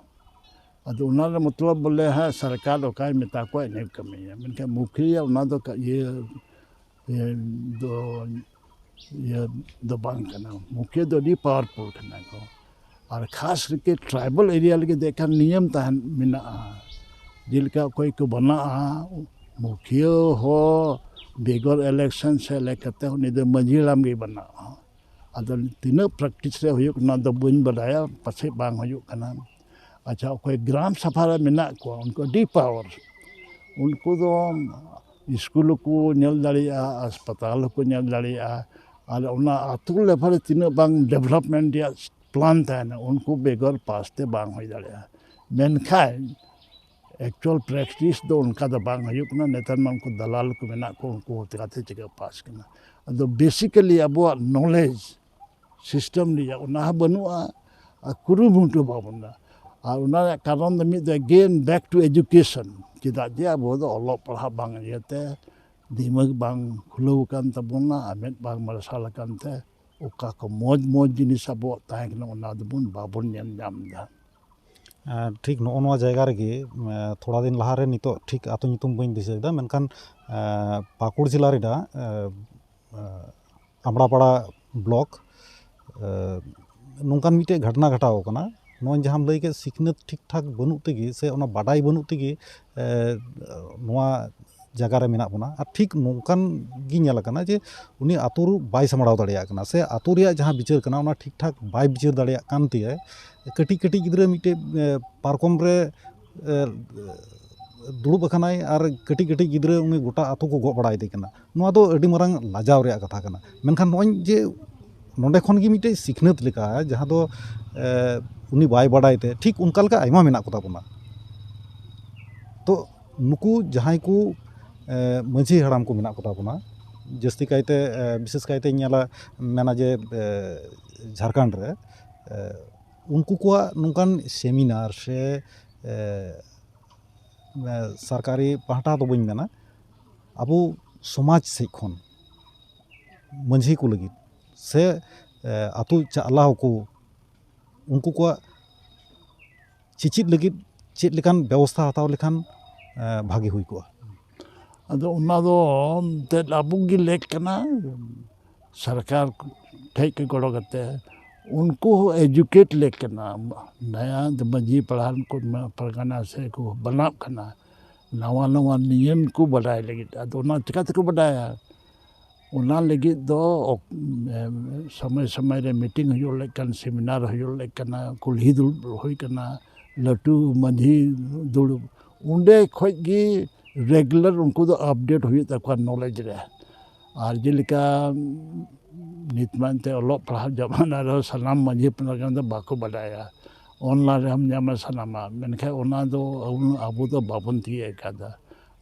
ᱟᱫᱚ ᱚᱱᱟ ᱨᱮ ᱢᱚᱛᱞᱚᱵ ᱵᱚᱞᱮ ᱦᱟᱸᱜ ᱥᱚᱨᱠᱟᱨ ᱚᱠᱟᱭ ᱢᱮᱛᱟ ᱠᱚᱣᱟ ᱤᱱᱟᱹ ᱠᱚ ᱠᱟᱹᱢᱤᱭᱟ, ᱢᱮᱱᱠᱷᱟᱱ ᱢᱩᱠᱷᱤᱭᱟᱹ ᱚᱱᱟ ᱫᱚ ᱠᱟ-, ᱤᱭᱟᱹ ᱤᱭᱟᱹ ᱫᱚ ᱤᱭᱟᱹ ᱫᱚ ᱵᱟᱝ ᱠᱟᱱᱟ᱾ ᱢᱩᱠᱷᱤᱭᱟᱹ ᱫᱚ ᱟᱹᱰᱤ ᱯᱟᱣᱟᱨᱯᱷᱩᱞ ᱠᱟᱱᱟ ᱠᱚ᱾ ᱟᱨ ᱠᱷᱟᱥ ᱠᱟᱨᱛᱮ ᱴᱨᱟᱭᱵᱟᱞ ᱮᱨᱤᱭᱟ ᱞᱟᱹᱜᱤᱫ ᱫᱚ ᱮᱠᱟᱞ ᱱᱤᱭᱚᱢ ᱛᱟᱦᱮᱱ ᱢᱮᱱᱟᱜᱼᱟ᱾ ᱡᱮᱞᱮᱠᱟ ᱚᱠᱚᱭ ᱠᱚ ᱵᱮᱱᱟᱜᱼᱟ, ᱢᱩᱠᱷᱤᱭᱟᱹ ᱦᱚᱸ ᱵᱮᱜᱚᱨ ᱤᱞᱮᱠᱥᱚᱱ ᱥᱮ ᱤᱞᱮᱠ ᱠᱟᱛᱮ ᱩᱱᱤ ᱫᱚ ᱢᱟᱹᱡᱷᱤ ᱦᱟᱲᱟᱢ ᱜᱮᱭ ᱵᱮᱱᱟᱜᱼᱟ᱾ ᱟᱫᱚ ᱛᱤᱱᱟᱹᱜ ᱯᱨᱮᱠᱴᱤᱥ ᱨᱮ ᱦᱩᱭᱩᱜ ᱠᱟᱱᱟ ᱫᱚ ᱵᱟᱹᱧ ᱵᱟᱰᱟᱭᱟ, ᱯᱟᱪᱮᱫ ᱵᱟᱝ ᱦᱩᱭᱩᱜ ᱠᱟᱱᱟ᱾ ᱟᱪᱪᱷᱟ, ᱚᱠᱚᱭ ᱜᱨᱟᱢ ᱥᱟᱵᱷᱟ ᱨᱮ ᱢᱮᱱᱟᱜ ᱠᱚᱣᱟ, ᱩᱱᱠᱩ ᱟᱹᱰᱤ ᱯᱟᱣᱟᱨ, ᱩᱱᱠᱩ ᱫᱚ ᱥᱠᱩᱞ ᱦᱚᱸᱠᱚ ᱧᱮᱞ ᱫᱟᱲᱮᱭᱟᱜᱼᱟ, ᱦᱟᱥᱯᱟᱛᱟᱞ ᱦᱚᱸᱠᱚ ᱧᱮᱞ ᱫᱟᱲᱮᱭᱟᱜᱼᱟ᱾ ᱟᱨ ᱚᱱᱟ ᱟᱹᱛᱩ ᱞᱮᱵᱮᱞ ᱨᱮ ᱛᱤᱱᱟᱹᱜ ᱵᱟᱝ ᱰᱮᱵᱷᱞᱚᱯᱢᱮᱱᱴ ᱨᱮᱭᱟᱜ ᱯᱞᱟᱱ ᱛᱟᱦᱮᱱᱟ, ᱩᱱᱠᱩ ᱵᱮᱜᱚᱨ ᱯᱟᱥ ᱛᱮ ᱵᱟᱝ ᱦᱩᱭ ᱫᱟᱲᱮᱭᱟᱜᱼᱟ᱾ ᱢᱮᱱᱠᱷᱟᱱ ᱮᱠᱪᱩᱭᱟᱞ ᱯᱨᱮᱠᱴᱤᱥ ᱫᱚ ᱚᱱᱠᱟ ᱫᱚ ᱵᱟᱝ ᱦᱩᱭᱩᱜ ᱠᱟᱱᱟ᱾ ᱱᱮᱛᱟᱨ ᱢᱟ ᱩᱱᱠᱩ ᱫᱟᱞᱟᱞ ᱠᱚ ᱢᱮᱱᱟᱜ ᱠᱚ, ᱩᱱᱠᱩ ᱦᱚᱛᱮ ᱠᱟᱛᱮ ᱪᱤᱠᱟᱹ ᱯᱟᱥ ᱠᱟᱱᱟ? ᱟᱫᱚ ᱵᱮᱥᱤᱠᱟᱞᱤ ᱟᱵᱚᱣᱟᱜ ᱱᱚᱞᱮᱡᱽ ᱥᱤᱥᱴᱮᱢ ᱨᱮᱭᱟᱜ ᱚᱱᱟ ᱦᱚᱸ ᱵᱟᱹᱱᱩᱜᱼᱟ, ᱟᱨ ᱠᱩᱨᱩᱢᱩᱴᱩ ᱵᱟᱵᱚᱱ ᱫᱟ᱾ ᱟᱨ ᱚᱱᱟ ᱨᱮᱭᱟᱜ ᱠᱟᱨᱚᱱ ᱫᱚ ᱢᱤᱫ ᱫᱚ again back to education᱾ ᱪᱮᱫᱟᱜ ᱡᱮ ᱟᱵᱚ ᱫᱚ ᱚᱞᱚᱜ ᱯᱟᱲᱦᱟᱜ ᱵᱟᱝ ᱤᱭᱟᱹᱛᱮ, ᱫᱤᱢᱟᱜᱽ ᱵᱟᱝ ᱠᱷᱩᱞᱟᱹᱣ ᱟᱠᱟᱱ ᱛᱟᱵᱚᱱᱟ ᱟᱨ ᱢᱮᱫ ᱵᱟᱝ ᱢᱟᱨᱥᱟᱞ ᱟᱠᱟᱱ ᱛᱮ, ᱚᱠᱟ ᱠᱚ ᱢᱚᱡᱽ ᱢᱚᱡᱽ ᱡᱤᱱᱤᱥ ᱟᱵᱚᱣᱟᱜ ᱛᱟᱦᱮᱸ ᱠᱟᱱᱟ, ᱚᱱᱟ ᱫᱚᱵᱚᱱ ᱵᱟᱵᱚᱱ ᱧᱮᱞ ᱧᱟᱢ ᱮᱫᱟ᱾ ᱟᱨ ᱴᱷᱤᱠ ᱱᱚᱜᱼᱚ ᱱᱚᱣᱟ ᱡᱟᱭᱜᱟ ᱨᱮᱜᱮ, ᱮᱸ, ᱛᱷᱚᱲᱟ ᱫᱤᱱ ᱞᱟᱦᱟᱨᱮ, ᱱᱤᱛᱚᱜ ᱴᱷᱤᱠ ᱟᱹᱛᱩ ᱧᱩᱛᱩᱢ ᱵᱟᱹᱧ ᱫᱤᱥᱟᱹᱭᱮᱫᱟ, ᱢᱮᱱᱠᱷᱟᱱ, ᱮᱸ, ᱯᱟᱹᱠᱩᱲ ᱡᱮᱞᱟ ᱨᱮᱱᱟᱜ, ᱮᱸ, ᱮᱸ, ᱟᱢᱲᱟᱯᱟᱲᱟ ᱵᱞᱚᱠ, ᱮᱸ, ᱱᱚᱝᱠᱟᱱ ᱢᱤᱫᱴᱮᱡ ᱜᱷᱚᱴᱚᱱᱟ ᱜᱷᱚᱴᱟᱣ ᱟᱠᱟᱱᱟ᱾ ᱱᱚᱜᱼᱚᱭ ᱡᱟᱦᱟᱸᱢ ᱞᱟᱹᱭ ᱠᱮᱫ, ᱥᱤᱠᱷᱱᱟᱹᱛ ᱴᱷᱤᱠ ᱴᱷᱟᱠ ᱵᱟᱹᱱᱩᱜ ᱛᱮᱜᱮ ᱥᱮ ᱚᱱᱟ ᱵᱟᱰᱟᱭ ᱵᱟᱹᱱᱩᱜ ᱛᱮᱜᱮ, ᱮᱸ, ᱱᱚᱣᱟ ᱡᱟᱭᱜᱟ ᱨᱮ ᱢᱮᱱᱟᱜ ᱵᱚᱱᱟ᱾ ᱟᱨ ᱴᱷᱤᱠ ᱱᱚᱝᱠᱟᱱ ᱜᱮ ᱧᱮᱞ ᱟᱠᱟᱱᱟ ᱡᱮ ᱩᱱᱤ ᱟᱛᱳ ᱨᱮ ᱵᱟᱭ ᱥᱟᱢᱵᱲᱟᱣ ᱫᱟᱲᱮᱭᱟᱜ ᱠᱟᱱᱟ, ᱥᱮ ᱟᱛᱳ ᱨᱮᱭᱟᱜ ᱡᱟᱦᱟᱸ ᱵᱤᱪᱟᱹᱨ ᱠᱟᱱᱟ, ᱚᱱᱟ ᱴᱷᱤᱠ ᱴᱷᱟᱠ ᱵᱟᱭ ᱵᱤᱪᱟᱹᱨ ᱫᱟᱲᱮᱭᱟᱜ ᱠᱟᱱ ᱛᱮ, ᱠᱟᱹᱴᱤᱡ ᱠᱟᱹᱴᱤᱡ ᱜᱤᱫᱽᱨᱟᱹ ᱢᱤᱫᱴᱮᱡ, ᱮ, ᱯᱟᱨᱠᱚᱢ ᱨᱮ, ᱮ, ᱫᱩᱲᱩᱵ ᱟᱠᱟᱱᱟᱭ ᱟᱨ ᱠᱟᱹᱴᱤᱡ ᱠᱟᱹᱴᱤᱡ ᱜᱤᱫᱽᱨᱟᱹ ᱩᱱᱤ ᱜᱚᱴᱟ ᱟᱛᱳ ᱠᱚ ᱜᱚᱜ ᱵᱟᱲᱟᱭᱮᱫᱮ ᱠᱟᱱᱟ᱾ ᱱᱚᱣᱟ ᱫᱚ ᱟᱹᱰᱤ ᱢᱟᱨᱟᱝ ᱞᱟᱡᱟᱣ ᱨᱮᱭᱟᱜ ᱠᱟᱛᱷᱟ ᱠᱟᱱᱟ᱾ ᱢᱮᱱᱠᱷᱟᱱ ᱱᱚᱜᱼᱚᱭ ᱡᱮ ᱱᱚᱰᱮ ᱠᱷᱚᱱ ᱜᱮ ᱢᱤᱫᱴᱮᱡ ᱥᱤᱠᱷᱱᱟᱹᱛ ᱞᱮᱠᱟ, ᱡᱟᱦᱟᱸ ᱫᱚ, ᱮ, ᱩᱱᱤ ᱵᱟᱭ ᱵᱟᱰᱟᱭ ᱛᱮ, ᱴᱷᱤᱠ ᱚᱱᱠᱟ ᱞᱮᱠᱟ ᱟᱭᱢᱟ ᱢᱮᱱᱟᱜ ᱠᱚᱛᱟ ᱵᱚᱱᱟ᱾ ᱛᱚ ᱱᱩᱠᱩ ᱡᱟᱦᱟᱸᱭ ᱠᱚ, ᱮ, ᱢᱟᱹᱡᱷᱤ ᱦᱟᱲᱟᱢ ᱠᱚ ᱢᱮᱱᱟᱜ ᱠᱚᱛᱟ ᱵᱚᱱᱟ, ᱡᱟᱹᱥᱛᱤ ᱠᱟᱭᱛᱮ, ᱮ, ᱵᱤᱥᱮᱥ ᱠᱟᱭᱛᱮᱧ ᱧᱮᱞᱟ, ᱢᱮᱱᱟ ᱡᱮ, ᱮ, ᱡᱷᱟᱲᱠᱷᱚᱸᱰ ᱨᱮ, ᱮ, ᱩᱱᱠᱩ ᱠᱚᱣᱟᱜ ᱱᱚᱝᱠᱟᱱ ᱥᱮᱢᱤᱱᱟᱨ ᱥᱮ, ᱮ, ᱮ, ᱥᱚᱨᱠᱟᱨᱤ ᱯᱟᱦᱴᱟ ᱫᱚ ᱵᱟᱹᱧ ᱢᱮᱱᱟ, ᱟᱵᱚ ᱥᱚᱢᱟᱡᱽ ᱥᱮᱫ ᱠᱷᱚᱱ ᱢᱟᱹᱡᱷᱤ ᱠᱚ ᱞᱟᱹᱜᱤᱫ ᱥᱮ, ᱮ, ᱟᱛᱳ ᱪᱟᱞᱟᱣ ᱠᱚ, ᱩᱱᱠᱩ ᱠᱚᱣᱟᱜ ᱪᱮᱪᱮᱫ ᱞᱟᱹᱜᱤᱫ ᱪᱮᱫ ᱞᱮᱠᱟᱱ ᱵᱮᱵᱚᱥᱛᱷᱟ ᱦᱟᱛᱟᱣ ᱞᱮᱠᱷᱟᱱ, ᱮ, ᱵᱷᱟᱜᱮ ᱦᱩᱭ ᱠᱚᱜᱼᱟ? ᱟᱫᱚ ᱚᱱᱟ ᱫᱚ ᱮᱱᱛᱮᱫ ᱟᱵᱚ ᱜᱮ ᱞᱮᱠ ᱠᱟᱱᱟ, ᱥᱚᱨᱠᱟᱨ ᱴᱷᱮᱡ ᱠᱚ ᱜᱚᱲᱚ ᱠᱟᱛᱮ ᱩᱱᱠᱩ ᱦᱚᱸ ᱮᱡᱩᱠᱮᱴ ᱞᱮᱠ ᱠᱟᱱᱟ᱾ ᱱᱟᱭᱟ ᱢᱟᱹᱡᱷᱤ ᱯᱟᱲᱦᱟᱣ ᱠᱚ ᱯᱟᱨᱜᱟᱱᱟ ᱥᱮ ᱠᱚ ᱵᱮᱱᱟᱜ ᱠᱟᱱᱟ, ᱱᱟᱣᱟ ᱱᱟᱣᱟ ᱱᱤᱭᱚᱢ ᱠᱚ ᱵᱟᱰᱟᱭ ᱞᱟᱹᱜᱤᱫ᱾ ᱟᱫᱚ ᱚᱱᱟ ᱪᱤᱠᱟ ᱛᱮᱠᱚ ᱵᱟᱰᱟᱭᱟ? ᱚᱱᱟ ᱞᱟᱹᱜᱤᱫ ᱫᱚ ᱚᱠ-, ᱮᱢ, ᱥᱚᱢᱚᱭ ᱥᱚᱢᱚᱭ ᱨᱮ ᱢᱤᱴᱤᱝ ᱦᱩᱭᱩᱜ ᱞᱮᱠ ᱠᱟᱱ, ᱥᱮᱢᱤᱱᱟᱨ ᱦᱩᱭᱩᱜ ᱞᱮᱠ ᱠᱟᱱᱟ, ᱠᱩᱞᱦᱤ ᱫᱩᱲᱩᱵ ᱦᱩᱭ ᱠᱟᱱᱟ, ᱞᱟᱹᱴᱩ ᱢᱟᱹᱡᱷᱤ ᱫᱩᱲᱩᱵ, ᱚᱸᱰᱮ ᱠᱷᱚᱡ ᱜᱮ ᱨᱮᱜᱩᱞᱟᱨ ᱩᱱᱠᱩ ᱫᱚ ᱟᱯᱰᱮᱴ ᱦᱩᱭᱩᱜ ᱛᱟᱠᱚᱣᱟ ᱱᱚᱞᱮᱡᱽ ᱨᱮ᱾ ᱟᱨ ᱡᱮᱞᱮᱠᱟ ᱱᱤᱛ ᱢᱟ ᱮᱱᱛᱮ ᱚᱞᱚᱜ ᱯᱟᱲᱦᱟᱜ ᱡᱟᱢᱟᱱᱟ ᱨᱮᱦᱚᱸ ᱥᱟᱱᱟᱢ ᱢᱟᱹᱡᱷᱤ ᱯᱟᱨᱜᱟᱱᱟ ᱫᱚ ᱵᱟᱠᱚ ᱵᱟᱰᱟᱭᱟ, ᱚᱱᱞᱟᱭᱤᱱ ᱨᱮᱦᱚᱸᱢ ᱧᱟᱢᱟ ᱥᱟᱱᱟᱢᱟᱜ, ᱢᱮᱱᱠᱷᱟᱱ ᱚᱱᱟ ᱫᱚ ᱟᱵᱚ, ᱟᱵᱚ ᱫᱚ ᱵᱟᱵᱚᱱ ᱛᱤᱭᱟᱹᱜ ᱟᱠᱟᱫᱟ᱾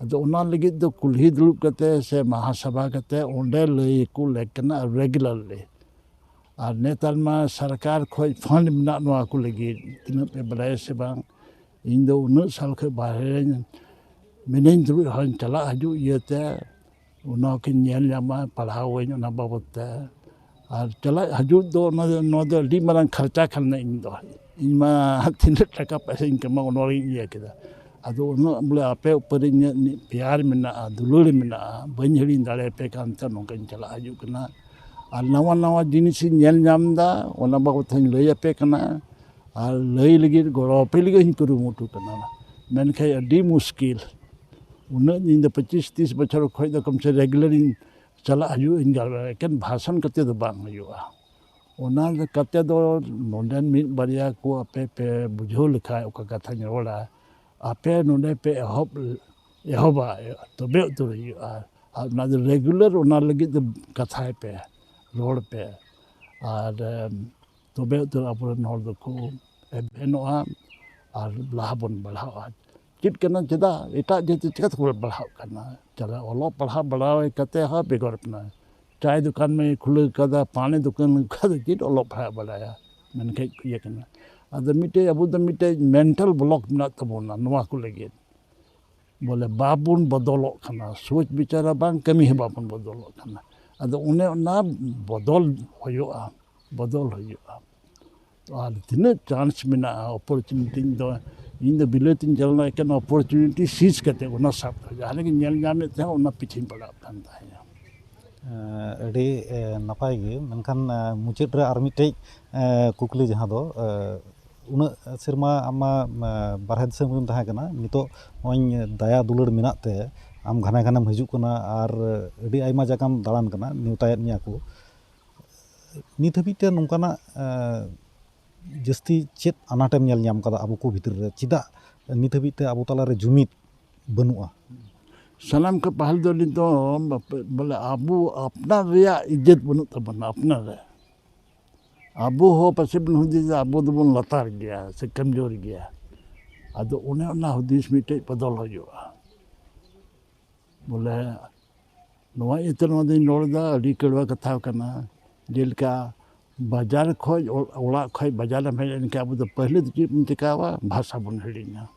ᱟᱫᱚ ᱚᱱᱟ ᱞᱟᱹᱜᱤᱫ ᱫᱚ ᱠᱩᱞᱦᱤ ᱫᱩᱲᱩᱵ ᱠᱟᱛᱮ ᱥᱮ ᱢᱟᱦᱟᱥᱟᱵᱷᱟ ᱠᱟᱛᱮ ᱚᱸᱰᱮ ᱞᱟᱹᱭ ᱟᱠᱚ ᱞᱮᱠ ᱠᱟᱱᱟ ᱨᱮᱜᱩᱞᱟᱨᱞᱤ᱾ ᱟᱨ ᱱᱮᱛᱟᱨ ᱢᱟ ᱥᱚᱨᱠᱟᱨ ᱠᱷᱚᱡ ᱯᱷᱟᱱᱰ ᱢᱮᱱᱟᱜ ᱱᱚᱣᱟ ᱠᱚ ᱞᱟᱹᱜᱤᱫ, ᱛᱤᱱᱟᱹᱜ ᱯᱮ ᱵᱟᱰᱟᱭᱟ ᱥᱮ ᱵᱟᱝ? ᱤᱧ ᱫᱚ ᱩᱱᱟᱹᱜ ᱥᱟᱞ ᱠᱷᱚᱡ ᱵᱟᱦᱨᱮ ᱨᱮ ᱢᱤᱱᱟᱹᱧ ᱛᱩᱞᱩᱡ ᱦᱚᱸᱧ ᱪᱟᱞᱟᱜ ᱦᱤᱡᱩᱜ ᱤᱭᱟᱹᱛᱮ ᱚᱱᱟ ᱠᱚᱧ ᱧᱮᱞ ᱧᱟᱢᱟ, ᱯᱟᱲᱦᱟᱣᱟᱹᱧ ᱚᱱᱟ ᱵᱟᱵᱚᱫ ᱛᱮ᱾ ᱟᱨ ᱪᱟᱞᱟᱜ ᱦᱤᱡᱩᱜ ᱫᱚ ᱚᱱᱟ ᱫᱚ, ᱱᱚᱣᱟ ᱫᱚ ᱟᱹᱰᱤ ᱢᱟᱨᱟᱝ ᱠᱷᱚᱨᱪᱟ ᱠᱟᱱᱟ᱾ ᱤᱧ ᱫᱚ, ᱤᱧ ᱢᱟ ᱛᱤᱱᱟᱹᱜ ᱴᱟᱠᱟ ᱯᱚᱭᱥᱟᱧ ᱠᱟᱢᱟᱣᱟ ᱚᱱᱟ ᱨᱮᱜᱮᱧ ᱤᱭᱟᱹ ᱠᱮᱫᱟ᱾ ᱟᱫᱚ ᱩᱱᱟᱹᱜ ᱵᱚᱞᱮ ᱟᱯᱮ ᱩᱯᱟᱹᱨ ᱤᱧᱟᱹᱜ ᱯᱮᱭᱟᱨ ᱢᱮᱱᱟᱜᱼᱟ, ᱫᱩᱞᱟᱹᱲ ᱢᱮᱱᱟᱜᱼᱟ, ᱵᱟᱹᱧ ᱦᱤᱲᱤᱧ ᱫᱟᱲᱮᱭᱟᱯᱮ ᱠᱟᱱᱛᱮ ᱱᱚᱝᱠᱟᱧ ᱪᱟᱞᱟᱜ ᱦᱤᱡᱩᱜ ᱠᱟᱱᱟ᱾ ᱟᱨ ᱱᱟᱣᱟ ᱱᱟᱣᱟ ᱡᱤᱱᱤᱥᱤᱧ ᱧᱮᱞ ᱧᱟᱢ ᱮᱫᱟ, ᱚᱱᱟ ᱵᱟᱵᱚᱫ ᱦᱚᱸᱧ ᱞᱟᱹᱭ ᱟᱯᱮ ᱠᱟᱱᱟ᱾ ᱟᱨ ᱞᱟᱹᱭ ᱞᱟᱹᱜᱤᱫ ᱜᱚᱲᱚ ᱟᱯᱮ ᱞᱟᱹᱜᱤᱫ ᱦᱚᱸᱧ ᱠᱩᱨᱩᱢᱩᱴᱩ ᱠᱟᱱᱟ, ᱢᱮᱱᱠᱷᱟᱱ ᱟᱹᱰᱤ ᱢᱩᱥᱠᱤᱞ᱾ ᱩᱱᱟᱹᱜ ᱤᱧ ᱫᱚ ᱯᱚᱸᱪᱤᱥ ᱛᱤᱥ ᱵᱚᱪᱷᱚᱨ ᱠᱷᱚᱡ ᱫᱚ ᱠᱚᱢ ᱥᱮ ᱨᱮᱜᱩᱞᱟᱨᱤᱧ ᱪᱟᱞᱟᱜ ᱦᱤᱡᱩᱜ ᱤᱧ ᱜᱟᱞᱢᱟᱨᱟᱣ, ᱮᱠᱮᱱ ᱵᱷᱟᱥᱚᱱ ᱠᱟᱛᱮ ᱫᱚ ᱵᱟᱝ ᱦᱩᱭᱩᱜᱼᱟ᱾ ᱚᱱᱟ ᱠᱟᱛᱮ ᱫᱚ ᱱᱚᱰᱮᱱ ᱢᱤᱫ ᱵᱟᱨᱭᱟ ᱠᱚ ᱟᱯᱮ ᱯᱮ ᱵᱩᱡᱷᱟᱹᱣ ᱞᱮᱠᱷᱟᱡ ᱚᱠᱟ ᱠᱟᱛᱷᱟᱧ ᱨᱚᱲᱟ, ᱟᱯᱮ ᱱᱚᱰᱮ ᱯᱮ ᱮᱦᱚᱵ, ᱮᱦᱚᱵᱟ, ᱛᱚᱵᱮ ᱩᱛᱟᱹᱨ ᱦᱩᱭᱩᱜᱼᱟ᱾ ᱟᱨ ᱚᱱᱟ ᱫᱚ ᱨᱮᱜᱩᱞᱟᱨ ᱚᱱᱟ ᱞᱟᱹᱜᱤᱫ ᱫᱚ ᱠᱟᱛᱷᱟᱭ ᱯᱮ, ᱨᱚᱲ ᱯᱮ᱾ ᱟᱨ ᱮᱢ, ᱛᱚᱵᱮ ᱩᱛᱟᱹᱨ ᱟᱵᱚᱨᱮᱱ ᱦᱚᱲ ᱫᱚᱠᱚ ᱮᱵᱷᱮᱱᱚᱜᱼᱟ ᱟᱨ ᱞᱟᱦᱟ ᱵᱚᱱ ᱵᱟᱲᱦᱟᱜᱼᱟ᱾ ᱪᱮᱫ ᱠᱟᱱᱟ, ᱪᱮᱫᱟᱜ ᱮᱴᱟᱜ ᱡᱟᱹᱛᱤ ᱪᱤᱠᱟᱹ ᱛᱮᱠᱚ ᱵᱟᱲᱦᱟᱜ ᱠᱟᱱᱟ? ᱪᱟᱞᱟᱜ ᱚᱞᱚᱜ ᱯᱟᱲᱦᱟᱜ ᱵᱟᱲᱟᱭ ᱠᱟᱛᱮ ᱦᱚᱸ ᱵᱮᱜᱚᱨ ᱠᱟᱱᱟ᱾ ᱪᱟᱭ ᱫᱚᱠᱟᱱ ᱢᱟᱭ ᱠᱷᱩᱞᱟᱹᱣ ᱠᱟᱫᱟ, ᱯᱟᱱᱤ ᱫᱚᱠᱟᱱ ᱠᱟᱫᱟ, ᱪᱮᱫ ᱚᱞᱚᱜ ᱯᱟᱲᱦᱟᱜ ᱵᱟᱲᱟᱭᱟ? ᱢᱮᱱᱠᱷᱟᱡ ᱤᱭᱟᱹ ᱠᱟᱱᱟ᱾ ᱟᱫᱚ ᱢᱤᱫᱴᱮᱡ ᱟᱵᱚ ᱫᱚ ᱢᱤᱫᱴᱮᱡ ᱢᱮᱱᱴᱟᱞ ᱵᱞᱚᱠ ᱢᱮᱱᱟᱜ ᱛᱟᱵᱚᱱᱟ ᱱᱚᱣᱟ ᱠᱚ ᱞᱟᱹᱜᱤᱫ᱾ ᱵᱚᱞᱮ ᱵᱟᱵᱚᱱ ᱵᱚᱫᱚᱞᱚᱜ ᱠᱟᱱᱟ, ᱥᱳᱪ ᱵᱤᱪᱟᱨ ᱦᱚᱸ ᱵᱟᱝ, ᱠᱟᱹᱢᱤ ᱦᱚᱸ ᱵᱟᱵᱚᱱ ᱵᱚᱫᱚᱞᱚᱜ ᱠᱟᱱᱟ᱾ ᱟᱫᱚ ᱚᱱᱮ ᱚᱱᱟ ᱵᱚᱫᱚᱞ ᱦᱩᱭᱩᱜᱼᱟ, ᱵᱚᱫᱚᱞ ᱦᱩᱭᱩᱜᱼᱟ᱾ ᱟᱨ ᱛᱤᱱᱟᱹᱜ ᱪᱟᱱᱥ ᱢᱮᱱᱟᱜᱼᱟ, ᱚᱯᱚᱨᱪᱩᱱᱤᱴᱤ ᱫᱚ ᱤᱧ ᱫᱚ ᱵᱤᱞᱟᱹᱛᱤᱧ ᱪᱟᱞᱟᱣ ᱞᱮᱱᱟ ᱮᱠᱮᱱ ᱚᱯᱚᱨᱪᱩᱱᱤᱴᱤ ᱥᱤᱡᱽ ᱠᱟᱛᱮ ᱚᱱᱟ ᱥᱟᱵ ᱠᱟᱛᱮ ᱡᱟᱦᱟᱸ ᱨᱮᱜᱮᱧ ᱧᱮᱞ ᱧᱟᱢᱮᱫ ᱛᱟᱦᱮᱸᱫ ᱚᱱᱟ ᱯᱤᱪᱷᱤᱧ ᱯᱟᱲᱟᱜ ᱠᱟᱱ ᱛᱟᱦᱮᱸᱫ᱾ ᱟᱹᱰᱤ ᱱᱟᱯᱟᱭ ᱜᱮ᱾ ᱢᱮᱱᱠᱷᱟᱱ ᱢᱩᱪᱟᱹᱫ ᱨᱮ ᱟᱨ ᱢᱤᱫᱴᱮᱡ ᱠᱩᱠᱞᱤ, ᱡᱟᱦᱟᱸ ᱫᱚ ᱩᱱᱟᱹᱜ ᱥᱮᱨᱢᱟ ᱟᱢ ᱢᱟ ᱵᱟᱨᱦᱮ ᱫᱤᱥᱚᱢ ᱨᱮᱢ ᱛᱟᱦᱮᱸ ᱠᱟᱱᱟ, ᱱᱤᱛᱚᱜ ᱱᱚᱜᱼᱚᱭ ᱫᱟᱭᱟ ᱫᱩᱞᱟᱹᱲ ᱢᱮᱱᱟᱜ ᱛᱮ ᱟᱢ ᱜᱷᱟᱱᱮ ᱜᱷᱟᱱᱮᱢ ᱦᱤᱡᱩᱜ ᱠᱟᱱᱟ ᱟᱨ ᱟᱹᱰᱤ ᱟᱭᱢᱟ ᱡᱟᱭᱜᱟᱢ ᱫᱟᱬᱟᱱ ᱠᱟᱱᱟ, ᱱᱮᱣᱛᱟᱭᱮᱫ ᱢᱮᱭᱟ ᱠᱚ᱾ ᱱᱤᱛ ᱦᱟᱹᱵᱤᱡ ᱛᱮ ᱱᱚᱝᱠᱟᱱᱟᱜ ᱡᱟᱹᱥᱛᱤ ᱪᱮᱫ ᱟᱱᱟᱴᱮᱢ ᱧᱮᱞ ᱧᱟᱢ ᱠᱟᱫᱟ ᱟᱵᱚ ᱠᱚ ᱵᱷᱤᱛᱨᱤ ᱨᱮ? ᱪᱮᱫᱟᱜ ᱱᱤᱛ ᱦᱟᱹᱵᱤᱡ ᱛᱮ ᱟᱵᱚ ᱛᱟᱞᱟᱨᱮ ᱡᱩᱢᱤᱫ ᱵᱟᱹᱱᱩᱜᱼᱟ? ᱥᱟᱱᱟᱢ ᱠᱷᱚᱱ ᱯᱟᱹᱦᱤᱞ ᱫᱚ ᱱᱤᱛᱚᱜ ᱵᱚᱞᱮ ᱟᱵᱚ ᱟᱯᱱᱟᱨ ᱨᱮᱭᱟᱜ ᱤᱡᱽᱡᱚᱛ ᱵᱟᱹᱱᱩᱜ ᱛᱟᱵᱚᱱᱟ᱾ ᱟᱯᱱᱟᱨ ᱨᱮ ᱟᱵᱚ ᱦᱚᱸ ᱯᱟᱥᱮᱡ ᱵᱚᱱ ᱦᱩᱫᱤᱥᱟ ᱟᱵᱚ ᱫᱚᱵᱚᱱ ᱞᱟᱛᱟᱨ ᱜᱮᱭᱟ ᱥᱮ ᱠᱚᱢᱡᱳᱨ ᱜᱮᱭᱟ᱾ ᱟᱫᱚ ᱚᱱᱮ ᱚᱱᱟ ᱦᱩᱫᱤᱥ ᱢᱤᱫᱴᱮᱡ ᱵᱚᱫᱚᱞ ᱦᱩᱭᱩᱜᱼᱟ᱾ ᱵᱚᱞᱮ ᱱᱚᱣᱟ ᱤᱭᱟᱹᱛᱮ ᱱᱚᱣᱟ ᱫᱚᱧ ᱨᱚᱲ ᱮᱫᱟ, ᱟᱹᱰᱤ ᱠᱟᱹᱲᱣᱟ ᱠᱟᱛᱷᱟ ᱠᱟᱱᱟ᱾ ᱡᱮᱞᱮᱠᱟ ᱵᱟᱡᱟᱨ ᱠᱷᱚᱡ, ᱚᱲᱟᱜ ᱠᱷᱚᱡ ᱵᱟᱡᱟᱨ ᱮᱢ ᱦᱮᱡ ᱞᱮᱱᱠᱷᱟᱱ ᱟᱵᱚ ᱫᱚ ᱯᱟᱹᱦᱤᱞ ᱫᱚ ᱪᱮᱫ ᱵᱚᱱ ᱪᱤᱠᱟᱹᱣᱟ? ᱵᱷᱟᱥᱟ ᱵᱚᱱ ᱦᱤᱲᱤᱧᱟ᱾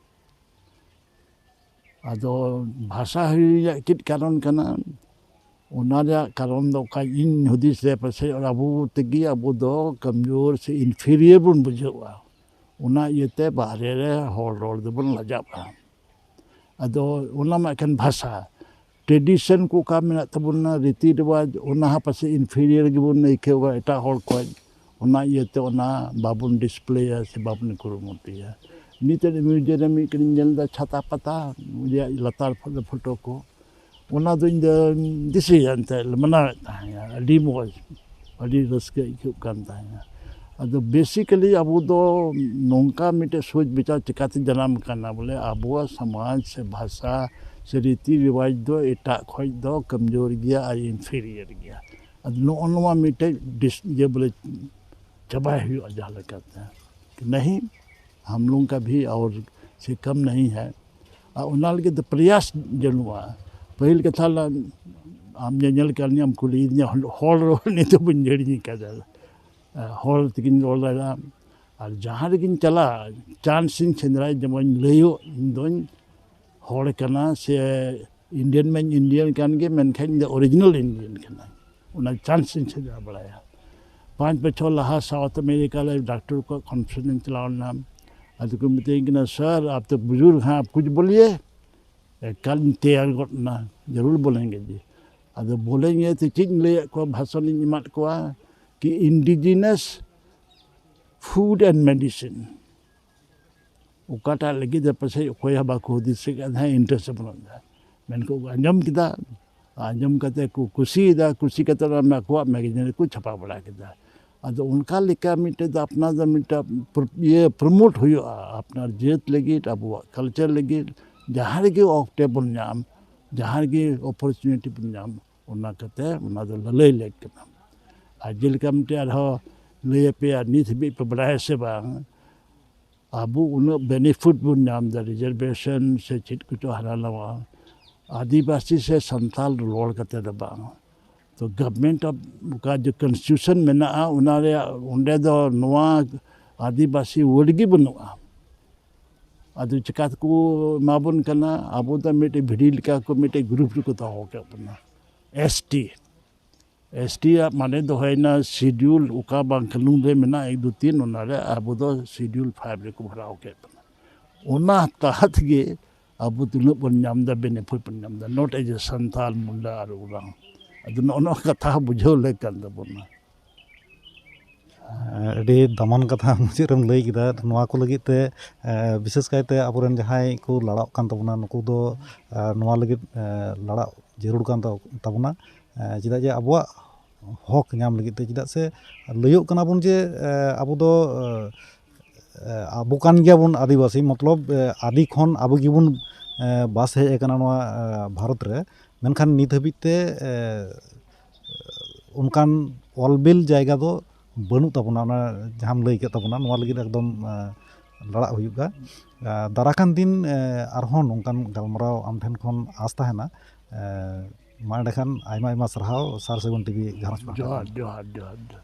ᱟᱫᱚ ᱵᱷᱟᱥᱟ ᱦᱤᱲᱤᱧ ᱨᱮᱭᱟᱜ ᱪᱮᱫ ᱠᱟᱨᱚᱱ ᱠᱟᱱᱟ? ᱚᱱᱟ ᱨᱮᱭᱟᱜ ᱠᱟᱨᱚᱱ ᱫᱚ ᱚᱠᱟ ᱤᱧ ᱦᱩᱫᱤᱥ ᱨᱮ ᱯᱟᱥᱮᱡ ᱟᱵᱚ ᱛᱮᱜᱮ ᱟᱵᱚ ᱫᱚ ᱠᱚᱢᱡᱳᱨ ᱥᱮ ᱤᱱᱯᱷᱤᱨᱤᱭᱟᱨ ᱵᱚᱱ ᱵᱩᱡᱷᱟᱹᱣᱟ᱾ ᱚᱱᱟ ᱤᱭᱟᱹᱛᱮ ᱵᱟᱦᱨᱮ ᱨᱮ ᱦᱚᱲ ᱨᱚᱲ ᱫᱚᱵᱚᱱ ᱞᱟᱡᱟᱜᱼᱟ᱾ ᱟᱫᱚ ᱚᱱᱟ ᱢᱟ ᱮᱠᱷᱮᱱ ᱵᱷᱟᱥᱟ, ᱴᱨᱮᱰᱤᱥᱚᱱ ᱠᱚ ᱚᱠᱟ ᱢᱮᱱᱟᱜ ᱛᱟᱵᱚᱱᱟ, ᱨᱤᱛᱤ ᱨᱮᱣᱟᱡᱽ, ᱚᱱᱟ ᱦᱚᱸ ᱯᱟᱥᱮᱡ ᱤᱱᱯᱷᱤᱨᱤᱭᱟᱨ ᱜᱮᱵᱚᱱ ᱟᱹᱭᱠᱟᱹᱣᱟ ᱮᱴᱟᱜ ᱦᱚᱲ ᱠᱷᱚᱡ᱾ ᱚᱱᱟ ᱤᱭᱟᱹᱛᱮ ᱚᱱᱟ ᱵᱟᱵᱚᱱ ᱰᱤᱥᱯᱞᱮᱭᱟ ᱥᱮ ᱵᱟᱵᱚᱱ ᱠᱩᱨᱩᱢᱩᱴᱩᱭᱟ᱾ ᱱᱤᱛᱚᱜ ᱢᱤᱭᱩᱡᱤᱭᱟᱢ ᱨᱮ ᱢᱤᱫ ᱠᱟᱹᱴᱤᱡ ᱤᱧ ᱧᱮᱞ ᱮᱫᱟ ᱪᱷᱟᱛᱟ ᱯᱟᱛᱟ, ᱩᱱᱤᱭᱟᱜ ᱞᱟᱛᱟᱨ ᱯᱷᱚ-, ᱯᱷᱳᱴᱳ ᱠᱚ, ᱚᱱᱟ ᱫᱚ ᱤᱧ ᱫᱚᱧ ᱫᱤᱥᱟᱹᱭᱟ, ᱮᱱᱛᱮᱫ ᱞᱮ ᱢᱟᱱᱟᱣᱮᱫ ᱛᱟᱦᱮᱸᱫ, ᱟᱹᱰᱤ ᱢᱚᱡᱽ, ᱟᱹᱰᱤ ᱨᱟᱹᱥᱠᱟᱹ ᱟᱹᱭᱠᱟᱹᱜ ᱠᱟᱱ ᱛᱟᱦᱮᱸᱫ᱾ ᱟᱫᱚ ᱵᱮᱥᱤᱠᱟᱞᱤ ᱟᱵᱚ ᱫᱚ ᱱᱚᱝᱠᱟ ᱢᱤᱫᱴᱮᱡ ᱥᱳᱪ ᱵᱤᱪᱟᱨ ᱪᱤᱠᱟᱹᱛᱮ ᱡᱟᱱᱟᱢ ᱠᱟᱱᱟ, ᱵᱚᱞᱮ ᱟᱵᱚᱣᱟᱜ ᱥᱚᱢᱟᱡᱽ ᱥᱮ ᱵᱷᱟᱥᱟ ᱥᱮ ᱨᱤᱛᱤ ᱨᱮᱣᱟᱡᱽ ᱫᱚ ᱮᱴᱟᱜ ᱠᱷᱚᱡ ᱫᱚ ᱠᱚᱢᱡᱳᱨ ᱜᱮᱭᱟ ᱟᱨ ᱤᱱᱯᱷᱤᱨᱤᱭᱟᱨ ᱜᱮᱭᱟ᱾ ᱟᱫᱚ ᱱᱚᱜᱼᱚ ᱱᱚᱣᱟ ᱢᱤᱫᱴᱮᱡ ᱰᱤᱥ-, ᱤᱭᱟᱹ ᱵᱚᱞᱮ ᱪᱟᱵᱟᱭ ᱦᱩᱭᱩᱜᱼᱟ ᱡᱟᱦᱟᱸ ᱞᱮᱠᱟᱛᱮ᱾ ᱱᱟᱦᱤ, ᱦᱟᱢ ᱞᱳᱜ ᱠᱟ ᱵᱷᱤ ᱟᱣᱨ ᱥᱮ ᱠᱟᱢ ᱱᱟᱦᱤ ᱦᱟᱭ᱾ ᱟᱨ ᱚᱱᱟ ᱞᱟᱹᱜᱤᱫ ᱫᱚ ᱯᱨᱚᱭᱟᱥ ᱡᱟᱹᱱᱩᱜᱼᱟ᱾ ᱯᱟᱹᱦᱤᱞ ᱠᱟᱛᱷᱟ ᱞᱟᱝ, ᱟᱢ ᱧᱮᱧᱮᱞ ᱠᱟᱱ ᱜᱮᱭᱟᱢ, ᱠᱩᱞᱤᱭᱮᱫᱤᱧᱟ, ᱦᱚᱲ ᱨᱚᱲ ᱱᱤᱛ ᱦᱚᱸ ᱵᱟᱹᱧ ᱦᱤᱲᱤᱧ ᱠᱟᱫᱟ᱾ ᱦᱚᱲ ᱛᱮᱜᱤᱧ ᱨᱚᱲ ᱫᱟᱲᱮᱭᱟᱜᱼᱟ᱾ ᱟᱨ ᱡᱟᱦᱟᱸ ᱨᱮᱜᱤᱧ ᱪᱟᱞᱟᱜ, ᱪᱟᱱᱥ ᱤᱧ ᱥᱮᱸᱫᱽᱨᱟᱭ, ᱡᱮᱢᱚᱱ ᱞᱟᱹᱭᱚᱜ, ᱤᱧ ᱫᱚᱧ ᱦᱚᱲ ᱠᱟᱱᱟ ᱥᱮ ᱤᱱᱰᱤᱭᱟᱱ ᱢᱟᱧ ᱤᱱᱰᱤᱭᱟᱱ ᱠᱟᱱ ᱜᱮ, ᱢᱮᱱᱠᱷᱟᱱ ᱤᱧ ᱫᱚ ᱚᱨᱤᱡᱤᱱᱟᱞ ᱤᱱᱰᱤᱭᱟᱱ ᱠᱟᱱᱟᱹᱧ᱾ ᱚᱱᱟ ᱪᱟᱱᱥ ᱤᱧ ᱥᱮᱸᱫᱽᱨᱟ ᱵᱟᱲᱟᱭᱟ᱾ ᱯᱟᱸᱪ ᱵᱚᱪᱷᱚᱨ ᱞᱟᱦᱟ ᱥᱟᱣᱩᱛᱷ ᱟᱢᱮᱨᱤᱠᱟ ᱨᱮ ᱰᱟᱠᱛᱚᱨ ᱠᱚᱣᱟᱜ ᱠᱚᱱᱯᱷᱟᱨᱮᱱᱥ ᱤᱧ ᱪᱟᱞᱟᱣ ᱞᱮᱱᱟ᱾ ᱟᱫᱚ ᱠᱚ ᱢᱤᱛᱟᱹᱧ ᱠᱟᱱᱟ, "ᱥᱟᱨ, ᱟᱯ ᱛᱚ ᱵᱩᱡᱩᱨᱜᱽ ᱦᱮᱸ, ᱟᱯ ᱠᱩᱪ ᱵᱚᱞᱤᱭᱮ, ᱮᱠᱟᱞ ᱤᱧ ᱛᱮᱭᱟᱨ ᱜᱚᱫ ᱮᱱᱟ, ᱡᱟᱹᱨᱩᱲ ᱵᱚᱞᱮᱸᱜᱮ ᱡᱤ᱾" ᱟᱫᱚ ᱵᱚᱞᱮᱸᱜᱮ ᱛᱮ ᱪᱮᱫ ᱤᱧ ᱞᱟᱹᱭᱟᱫ ᱠᱚᱣᱟ, ᱵᱷᱟᱥᱚᱱ ᱤᱧ ᱮᱢᱟᱫ ᱠᱚᱣᱟ ᱠᱤ indigenous food and medicine, ᱚᱠᱟᱴᱟᱜ ᱞᱟᱹᱜᱤᱫ ᱫᱚ ᱯᱟᱥᱮᱡ ᱚᱠᱚᱭ ᱦᱚᱸ ᱵᱟᱠᱚ ᱦᱩᱫᱤᱥ ᱟᱠᱟᱫ ᱛᱟᱦᱮᱸᱫ, interest ᱵᱟᱹᱱᱩᱜ ᱛᱟᱦᱮᱸᱫ᱾ ᱢᱮᱱᱠᱚ ᱟᱸᱡᱚᱢ ᱠᱮᱫᱟ, ᱟᱸᱡᱚᱢ ᱠᱟᱛᱮ ᱠᱚ ᱠᱩᱥᱤᱭᱮᱫᱟ, ᱠᱩᱥᱤ ᱠᱟᱛᱮ ᱚᱱᱟ ᱟᱠᱚᱣᱟᱜ magazine ᱨᱮᱠᱚ ᱪᱷᱟᱯᱟ ᱵᱟᱲᱟ ᱠᱮᱫᱟ᱾ ᱟᱫᱚ ᱚᱱᱠᱟ ᱞᱮᱠᱟ ᱢᱤᱫᱴᱮᱡ ᱫᱚ ᱟᱯᱱᱟᱨ ᱫᱚ ᱢᱤᱫᱴᱮᱡ ᱯᱨ-, ᱤᱭᱟᱹ promote ᱦᱩᱭᱩᱜᱼᱟ, ᱟᱯᱱᱟᱨ ᱡᱟᱹᱛ ᱞᱟᱹᱜᱤᱫ, ᱟᱵᱚᱣᱟᱜ culture ᱞᱟᱹᱜᱤᱫ, ᱡᱟᱦᱟᱸ ᱨᱮᱜᱮ ᱚᱠᱛᱮ ᱵᱚᱱ ᱧᱟᱢ, ᱡᱟᱦᱟᱸ ᱨᱮᱜᱮ opportunity ᱵᱚᱱ ᱧᱟᱢ, ᱚᱱᱟ ᱠᱟᱛᱮ ᱚᱱᱟ ᱫᱚ ᱞᱟᱹᱞᱟᱹᱭ ᱞᱮᱠ ᱠᱟᱱᱟ᱾ ᱟᱨ ᱡᱮᱞᱮᱠᱟ ᱢᱤᱫᱴᱮᱡ ᱟᱨᱦᱚᱸ ᱞᱟᱹᱭ ᱟᱯᱮᱭᱟ, ᱱᱤᱛ ᱦᱟᱹᱵᱤᱡ ᱯᱮ ᱵᱟᱲᱟᱭᱟ ᱥᱮ ᱵᱟᱝ, ᱟᱵᱚ ᱩᱱᱟᱹᱜ benefit ᱵᱚᱱ ᱧᱟᱢ ᱮᱫᱟ, reservation ᱥᱮ ᱪᱮᱫ ᱠᱚᱪᱚ ᱦᱟᱱᱟ ᱱᱟᱣᱟ, ᱟᱹᱫᱤᱵᱟᱹᱥᱤ ᱥᱮ ᱥᱟᱱᱛᱟᱞ ᱨᱚᱲ ᱠᱟᱛᱮ ᱫᱚ ᱵᱟᱝ᱾ ᱛᱚ government of ᱚᱠᱟ ᱡᱮ constitution ᱢᱮᱱᱟᱜᱼᱟ, ᱚᱱᱟ ᱨᱮᱭᱟᱜ ᱚᱸᱰᱮ ᱫᱚ ᱱᱚᱣᱟ ᱟᱹᱫᱤᱵᱟᱹᱥᱤ word ᱜᱮ ᱵᱟᱹᱱᱩᱜᱼᱟ᱾ ᱟᱫᱚ ᱪᱤᱠᱟ ᱛᱮᱠᱚ ᱮᱢᱟ ᱵᱚᱱ ᱠᱟᱱᱟ? ᱟᱵᱚ ᱫᱚ ᱢᱤᱫᱴᱮᱡ ᱵᱷᱤᱰᱤ ᱞᱮᱠᱟ ᱠᱚ ᱢᱤᱫᱴᱮᱡ group ᱨᱮᱠᱚ ᱫᱚᱦᱚ ᱠᱮᱫ ᱵᱚᱱᱟ, S T᱾ S T ᱟᱜ ᱢᱟᱱᱮ ᱫᱚ ᱦᱩᱭᱱᱟ schedule, ᱚᱠᱟ ᱵᱟᱝ ᱠᱟᱹᱱᱩᱱ ᱨᱮ ᱢᱮᱱᱟᱜᱼᱟ ᱮᱠ ᱫᱩ ᱛᱤᱱ, ᱚᱱᱟ ᱨᱮ ᱟᱵᱚ ᱫᱚ schedule five ᱨᱮᱠᱚ ᱵᱷᱚᱨᱟᱣ ᱠᱮᱫ ᱵᱚᱱᱟ᱾ ᱚᱱᱟ ᱛᱟᱦᱟᱛ ᱜᱮ ᱟᱵᱚ ᱛᱤᱱᱟᱹᱜ ᱵᱚᱱ ᱧᱟᱢ ᱮᱫᱟ, benefit ᱵᱚᱱ ᱧᱟᱢ ᱮᱫᱟ, not as a Santal, Munda ᱟᱨ ᱳᱨᱟᱝ᱾ ᱟᱫᱚ ᱱᱚᱜᱼᱚ ᱱᱚᱣᱟ ᱠᱟᱛᱷᱟ ᱦᱚᱸ ᱵᱩᱡᱷᱟᱹᱣ ᱞᱮᱠ ᱠᱟᱱ ᱛᱟᱵᱚᱱᱟ᱾ ᱟᱹᱰᱤ ᱫᱟᱢᱟᱱ ᱠᱟᱛᱷᱟ ᱢᱩᱪᱟᱹᱫ ᱨᱮᱢ ᱞᱟᱹᱭ ᱠᱮᱫᱟ᱾ ᱱᱚᱣᱟ ᱠᱚ ᱞᱟᱹᱜᱤᱫ ᱛᱮ, ᱮ, ᱵᱤᱥᱮᱥ ᱠᱟᱭᱛᱮ ᱟᱵᱚᱨᱮᱱ ᱡᱟᱦᱟᱸᱭ ᱠᱚ ᱞᱟᱲᱟᱜ ᱠᱟᱱ ᱛᱟᱵᱚᱱᱟ, ᱱᱩᱠᱩ ᱫᱚ, ᱮ, ᱱᱚᱣᱟ ᱞᱟᱹᱜᱤᱫ, ᱮ, ᱞᱟᱲᱟᱜ ᱡᱟᱹᱨᱩᱲ ᱠᱟᱱ ᱛᱟ-, ᱛᱟᱵᱚᱱᱟ᱾ ᱮ, ᱪᱮᱫᱟᱜ ᱡᱮ ᱟᱵᱚᱣᱟᱜ ᱦᱚᱠ ᱧᱟᱢ ᱞᱟᱹᱜᱤᱫ ᱛᱮ, ᱪᱮᱫᱟᱜ ᱥᱮ ᱞᱟᱹᱭᱚᱜ ᱠᱟᱱᱟ ᱵᱚᱱ ᱡᱮ, ᱮ, ᱟᱵᱚ ᱫᱚ, ᱮ, ᱮ, ᱟᱵᱚ ᱠᱟᱱ ᱜᱮᱭᱟᱵᱚᱱ ᱟᱹᱫᱤᱵᱟᱹᱥᱤ, ᱢᱚᱛᱞᱚᱵ, ᱮ, ᱟᱹᱫᱤ ᱠᱷᱚᱱ ᱟᱵᱚ ᱜᱮᱵᱚᱱ, ᱮ, ᱵᱟᱥ ᱦᱮᱡ ᱟᱠᱟᱱᱟ ᱱᱚᱣᱟ, ᱮ, ᱵᱷᱟᱨᱚᱛ ᱨᱮ᱾ ᱢᱮᱱᱠᱷᱟᱱ ᱱᱤᱛ ᱦᱟᱹᱵᱤᱡ ᱛᱮ, ᱮ, ᱚᱱᱠᱟᱱ ᱚᱞᱵᱤᱞ ᱡᱟᱭᱜᱟ ᱫᱚ ᱵᱟᱹᱱᱩᱜ ᱛᱟᱵᱚᱱᱟ᱾ ᱚᱱᱟ ᱡᱟᱦᱟᱸᱢ ᱞᱟᱹᱭ ᱠᱮᱫ ᱛᱟᱵᱚᱱᱟ, ᱱᱚᱣᱟ ᱞᱟᱹᱜᱤᱫ ᱮᱠᱫᱚᱢ, ᱮ, ᱞᱟᱲᱟᱜ ᱦᱩᱭᱩᱜᱼᱟ᱾ ᱮ, ᱫᱟᱨᱟᱠᱟᱱ ᱫᱤᱱ, ᱮ, ᱟᱨᱦᱚᱸ ᱱᱚᱝᱠᱟᱱ ᱜᱟᱞᱢᱟᱨᱟᱣ ᱟᱢ ᱴᱷᱮᱱ ᱠᱷᱚᱱ ᱟᱸᱥ ᱛᱟᱦᱮᱱᱟ᱾ ᱮ, ᱢᱟ ᱮᱸᱰᱮᱠᱷᱟᱱ ᱟᱭᱢᱟ ᱟᱭᱢᱟ ᱥᱟᱨᱦᱟᱣ ᱥᱟᱨ ᱥᱟᱹᱜᱩᱱ ᱴᱤᱵᱷᱤ ᱜᱷᱟᱨᱚᱸᱡᱽ ᱯᱟᱦᱴᱟ ᱡᱚᱦᱟᱨ, ᱠᱷᱚᱱ᱾ ᱡᱚᱦᱟᱨ, ᱡᱚᱦᱟᱨ, ᱡᱚᱦᱟᱨ᱾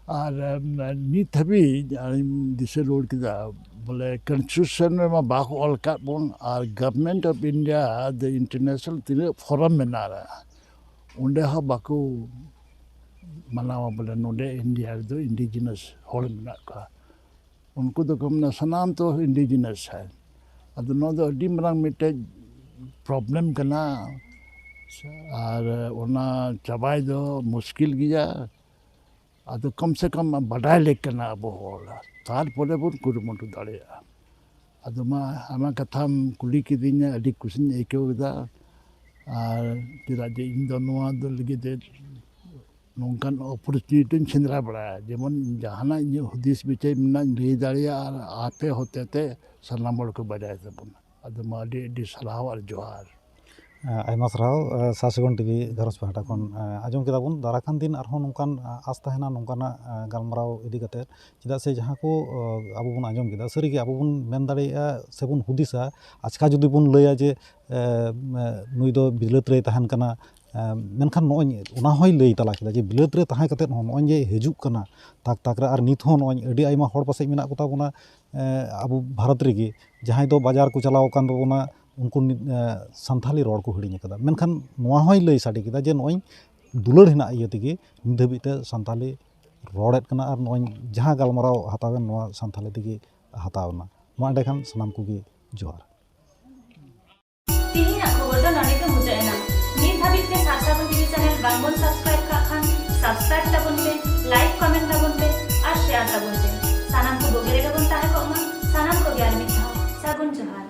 ᱟᱨ ᱮᱢ, ᱱᱤᱛ ᱦᱟᱹᱵᱤᱡ ᱟᱹᱞᱤᱧ ᱫᱤᱥᱟᱹ ᱨᱩᱣᱟᱹᱲ ᱠᱮᱫᱟ, ᱵᱚᱞᱮ constitution ᱨᱮᱢᱟ ᱵᱟᱠᱚ ᱚᱞ ᱠᱟᱫ ᱵᱚᱱ, ᱟᱨ government of India, the international ᱛᱤᱱᱟᱹᱜ forum ᱢᱮᱱᱟᱜᱼᱟ, ᱚᱸᱰᱮ ᱦᱚᱸ ᱵᱟᱠᱚ ᱢᱟᱱᱟᱣᱟ ᱵᱚᱞᱮ ᱱᱚᱰᱮ ᱤᱱᱰᱤᱭᱟ ᱨᱮᱫᱚ indigenous ᱦᱚᱲ ᱢᱮᱱᱟᱜ ᱠᱚᱣᱟ᱾ ᱩᱱᱠᱩ ᱫᱚᱠᱚ ᱢᱮᱱᱟ ᱥᱟᱱᱟᱢ ᱛᱚ ᱤᱱᱰᱤᱡᱤᱱᱟᱥ ᱦᱮ᱾ ᱟᱫᱚ ᱱᱚᱣᱟ ᱫᱚ ᱟᱹᱰᱤ ᱢᱟᱨᱟᱝ ᱢᱤᱫᱴᱮᱡ ᱯᱨᱚᱵᱞᱮᱢ ᱠᱟᱱᱟ, ᱟᱨ ᱚᱱᱟ ᱪᱟᱵᱟᱭ ᱫᱚ ᱢᱩᱥᱠᱤᱞ ᱜᱮᱭᱟ᱾ ᱟᱫᱚ ᱠᱚᱢ ᱥᱮ ᱠᱚᱢ ᱵᱟᱰᱟᱭ ᱞᱮᱠ ᱠᱟᱱᱟ ᱟᱵᱚ ᱦᱚᱲ, ᱛᱟᱨᱯᱚᱨᱮ ᱵᱚᱱ ᱠᱩᱨᱩᱢᱩᱴᱩ ᱫᱟᱲᱮᱭᱟᱜᱼᱟ᱾ ᱟᱫᱚ ᱢᱟ ᱟᱭᱢᱟ ᱠᱟᱛᱷᱟᱢ ᱠᱩᱞᱤ ᱠᱤᱫᱤᱧᱟ, ᱟᱹᱰᱤ ᱠᱩᱥᱤᱧ ᱟᱹᱭᱠᱟᱹᱣ ᱠᱮᱫᱟ᱾ ᱟᱨ ᱪᱮᱫᱟᱜ ᱡᱮ ᱤᱧ ᱫᱚ ᱱᱚᱣᱟ ᱫᱚ ᱞᱟᱹᱜᱤᱫ ᱛᱮ ᱱᱚᱝᱠᱟᱱ ᱚᱯᱚᱨᱪᱩᱱᱤᱴᱤᱧ ᱥᱮᱸᱫᱽᱨᱟ ᱵᱟᱲᱟᱭᱟ, ᱡᱮᱢᱚᱱ ᱡᱟᱦᱟᱱᱟᱜ ᱤᱧᱟᱹᱜ ᱦᱩᱫᱤᱥ ᱵᱤᱪᱟᱹᱨ ᱢᱮᱱᱟᱜ ᱤᱧ ᱞᱟᱹᱭ ᱫᱟᱲᱮᱭᱟᱜᱼᱟ, ᱟᱨ ᱟᱯᱮ ᱦᱚᱛᱮᱛᱮ ᱥᱟᱱᱟᱢ ᱦᱚᱲ ᱠᱚ ᱵᱟᱰᱟᱭ ᱛᱟᱵᱚᱱᱟ᱾ ᱟᱫᱚ ᱢᱟ ᱟᱹᱰᱤ ᱟᱹᱰᱤ ᱥᱟᱨᱦᱟᱣ ᱟᱨ ᱡᱚᱦᱟᱨ᱾ ᱟᱭᱢᱟ ᱥᱟᱨᱦᱟᱣ ᱥᱟᱨ ᱥᱟᱹᱜᱩᱱ ᱴᱤᱵᱷᱤ ᱜᱷᱟᱨᱚᱸᱡᱽ ᱯᱟᱦᱴᱟ ᱠᱷᱚᱱ᱾ ᱟᱸᱡᱚᱢ ᱠᱮᱫᱟ ᱵᱚᱱ, ᱫᱟᱨᱟ ᱠᱟᱱ ᱫᱤᱱ ᱟᱨᱦᱚᱸ ᱱᱚᱝᱠᱟᱱ ᱟᱸᱥ ᱛᱟᱦᱮᱱᱟ ᱱᱚᱝᱠᱟᱱᱟᱜ ᱜᱟᱞᱢᱟᱨᱟᱣ ᱤᱫᱤ ᱠᱟᱛᱮ᱾ ᱪᱮᱫᱟᱜ ᱥᱮ ᱡᱟᱦᱟᱸ ᱠᱚ ᱟᱵᱚ ᱵᱚᱱ ᱟᱸᱡᱚᱢ ᱠᱮᱫᱟ, ᱥᱟᱹᱨᱤᱜᱮ ᱟᱵᱚ ᱵᱚᱱ ᱢᱮᱱ ᱫᱟᱲᱮᱭᱟᱜᱼᱟ ᱥᱮᱵᱚᱱ ᱦᱩᱫᱤᱥᱟ, ᱟᱪᱠᱟ ᱡᱩᱫᱤ ᱵᱚᱱ ᱞᱟᱹᱭᱟ ᱡᱮ ᱱᱩᱭ ᱫᱚ ᱵᱤᱞᱟᱹᱛ ᱨᱮᱭ ᱛᱟᱦᱮᱱ ᱠᱟᱱᱟ, ᱢᱮᱱᱠᱷᱟᱱ ᱱᱚᱜᱼᱚᱭ ᱚᱱᱟ ᱦᱚᱸᱭ ᱞᱟᱹᱭ ᱛᱟᱞᱟ ᱠᱮᱫᱟ ᱡᱮ ᱵᱤᱞᱟᱹᱛ ᱨᱮ ᱛᱟᱦᱮᱸ ᱠᱟᱛᱮᱫ ᱦᱚᱸ ᱱᱚᱜᱼᱚᱭ ᱡᱮ ᱦᱤᱡᱩᱜ ᱠᱟᱱᱟ ᱛᱟᱠ ᱛᱟᱠ ᱨᱮ, ᱟᱨ ᱱᱤᱛ ᱦᱚᱸ ᱱᱚᱜᱼᱚᱭ ᱟᱹᱰᱤ ᱟᱭᱢᱟ ᱦᱚᱲ ᱯᱟᱥᱮᱡ ᱢᱮᱱᱟᱜ ᱠᱚᱛᱟ ᱵᱚᱱᱟ ᱟᱵᱚ ᱵᱷᱟᱨᱚᱛ ᱨᱮᱜᱮ, ᱡᱟᱦᱟᱸᱭ ᱫᱚ ᱵᱟᱡᱟᱨ ᱠᱚ ᱪᱟᱞᱟᱣ ᱟᱠᱟᱱ ᱛᱟᱵᱚᱱᱟ, ᱩᱱᱠᱩ ᱥᱟᱱᱛᱷᱟᱞᱤ ᱨᱚᱲ ᱠᱚ ᱦᱤᱲᱤᱧ ᱟᱠᱟᱫᱟ᱾ ᱢᱮᱱᱠᱷᱟᱱ ᱱᱚᱣᱟ ᱦᱚᱸᱭ ᱞᱟᱹᱭ ᱥᱟᱰᱮ ᱠᱮᱫᱟ ᱡᱮ ᱱᱚᱜᱼᱚᱭ ᱫᱩᱞᱟᱹᱲ ᱦᱮᱱᱟᱜ ᱤᱭᱟᱹ ᱛᱮᱜᱮ ᱱᱤᱛ ᱫᱷᱟᱹᱵᱤᱡ ᱛᱮ ᱥᱟᱱᱛᱷᱟᱞᱤ ᱨᱚᱲᱮᱫ ᱠᱟᱱᱟ, ᱟᱨ ᱱᱚᱜᱼᱚᱭ ᱡᱟᱦᱟᱸ ᱜᱟᱞᱢᱟᱨᱟᱣ ᱦᱟᱛᱟᱣ ᱮᱱ, ᱱᱚᱣᱟ ᱥᱟᱱᱛᱷᱟᱞᱤ ᱛᱮᱜᱮ ᱦᱟᱛᱟᱣ ᱮᱱᱟ᱾ ᱢᱟ ᱮᱸᱰᱮᱠᱷᱟᱱ ᱥᱟᱱᱟᱢ ᱠᱚᱜᱮ ᱡᱚᱦᱟᱨ᱾ ᱛᱮᱦᱮᱧᱟᱜ ᱠᱷᱚᱵᱚᱨ ᱫᱚ ᱱᱚᱰᱮ ᱜᱮ ᱢᱩᱪᱟᱹᱫ ᱮᱱᱟ᱾ ᱱᱤᱛ ᱫᱷᱟᱹᱵᱤᱡ ᱛᱮ ᱥᱟᱨ ᱥᱟᱹᱜᱩᱱ ᱴᱤᱵᱷᱤ ᱪᱮᱱᱮᱞ ᱵᱟᱝ ᱵᱚᱱ ᱥᱟᱵᱥᱠᱨᱟᱭᱤᱵ ᱠᱟᱜ ᱠᱷᱟᱱ ᱥᱟᱵᱥᱠᱨᱟᱭᱤᱵ ᱛᱟᱵᱚᱱ ᱯᱮ, ᱞᱟᱭᱤᱠ, ᱠᱚᱢᱮᱱᱴ ᱛᱟᱵᱚᱱ ᱯᱮ ᱟᱨ ᱥᱮᱭᱟᱨ ᱛᱟᱵᱚᱱ ᱯᱮ᱾ ᱥᱟᱱᱟᱢ ᱠᱚ ᱵᱩᱜᱤ ᱨᱮᱜᱮ ᱵᱚᱱ ᱛᱟᱦᱮᱸ ᱠᱚᱜ ᱢᱟ᱾ ᱥᱟᱱᱟᱢ ᱠᱚᱜᱮ ᱟᱨ ᱢᱤᱫ ᱫᱷᱟᱣ ᱥᱟᱹᱜᱩᱱ ᱡᱚᱦᱟᱨ᱾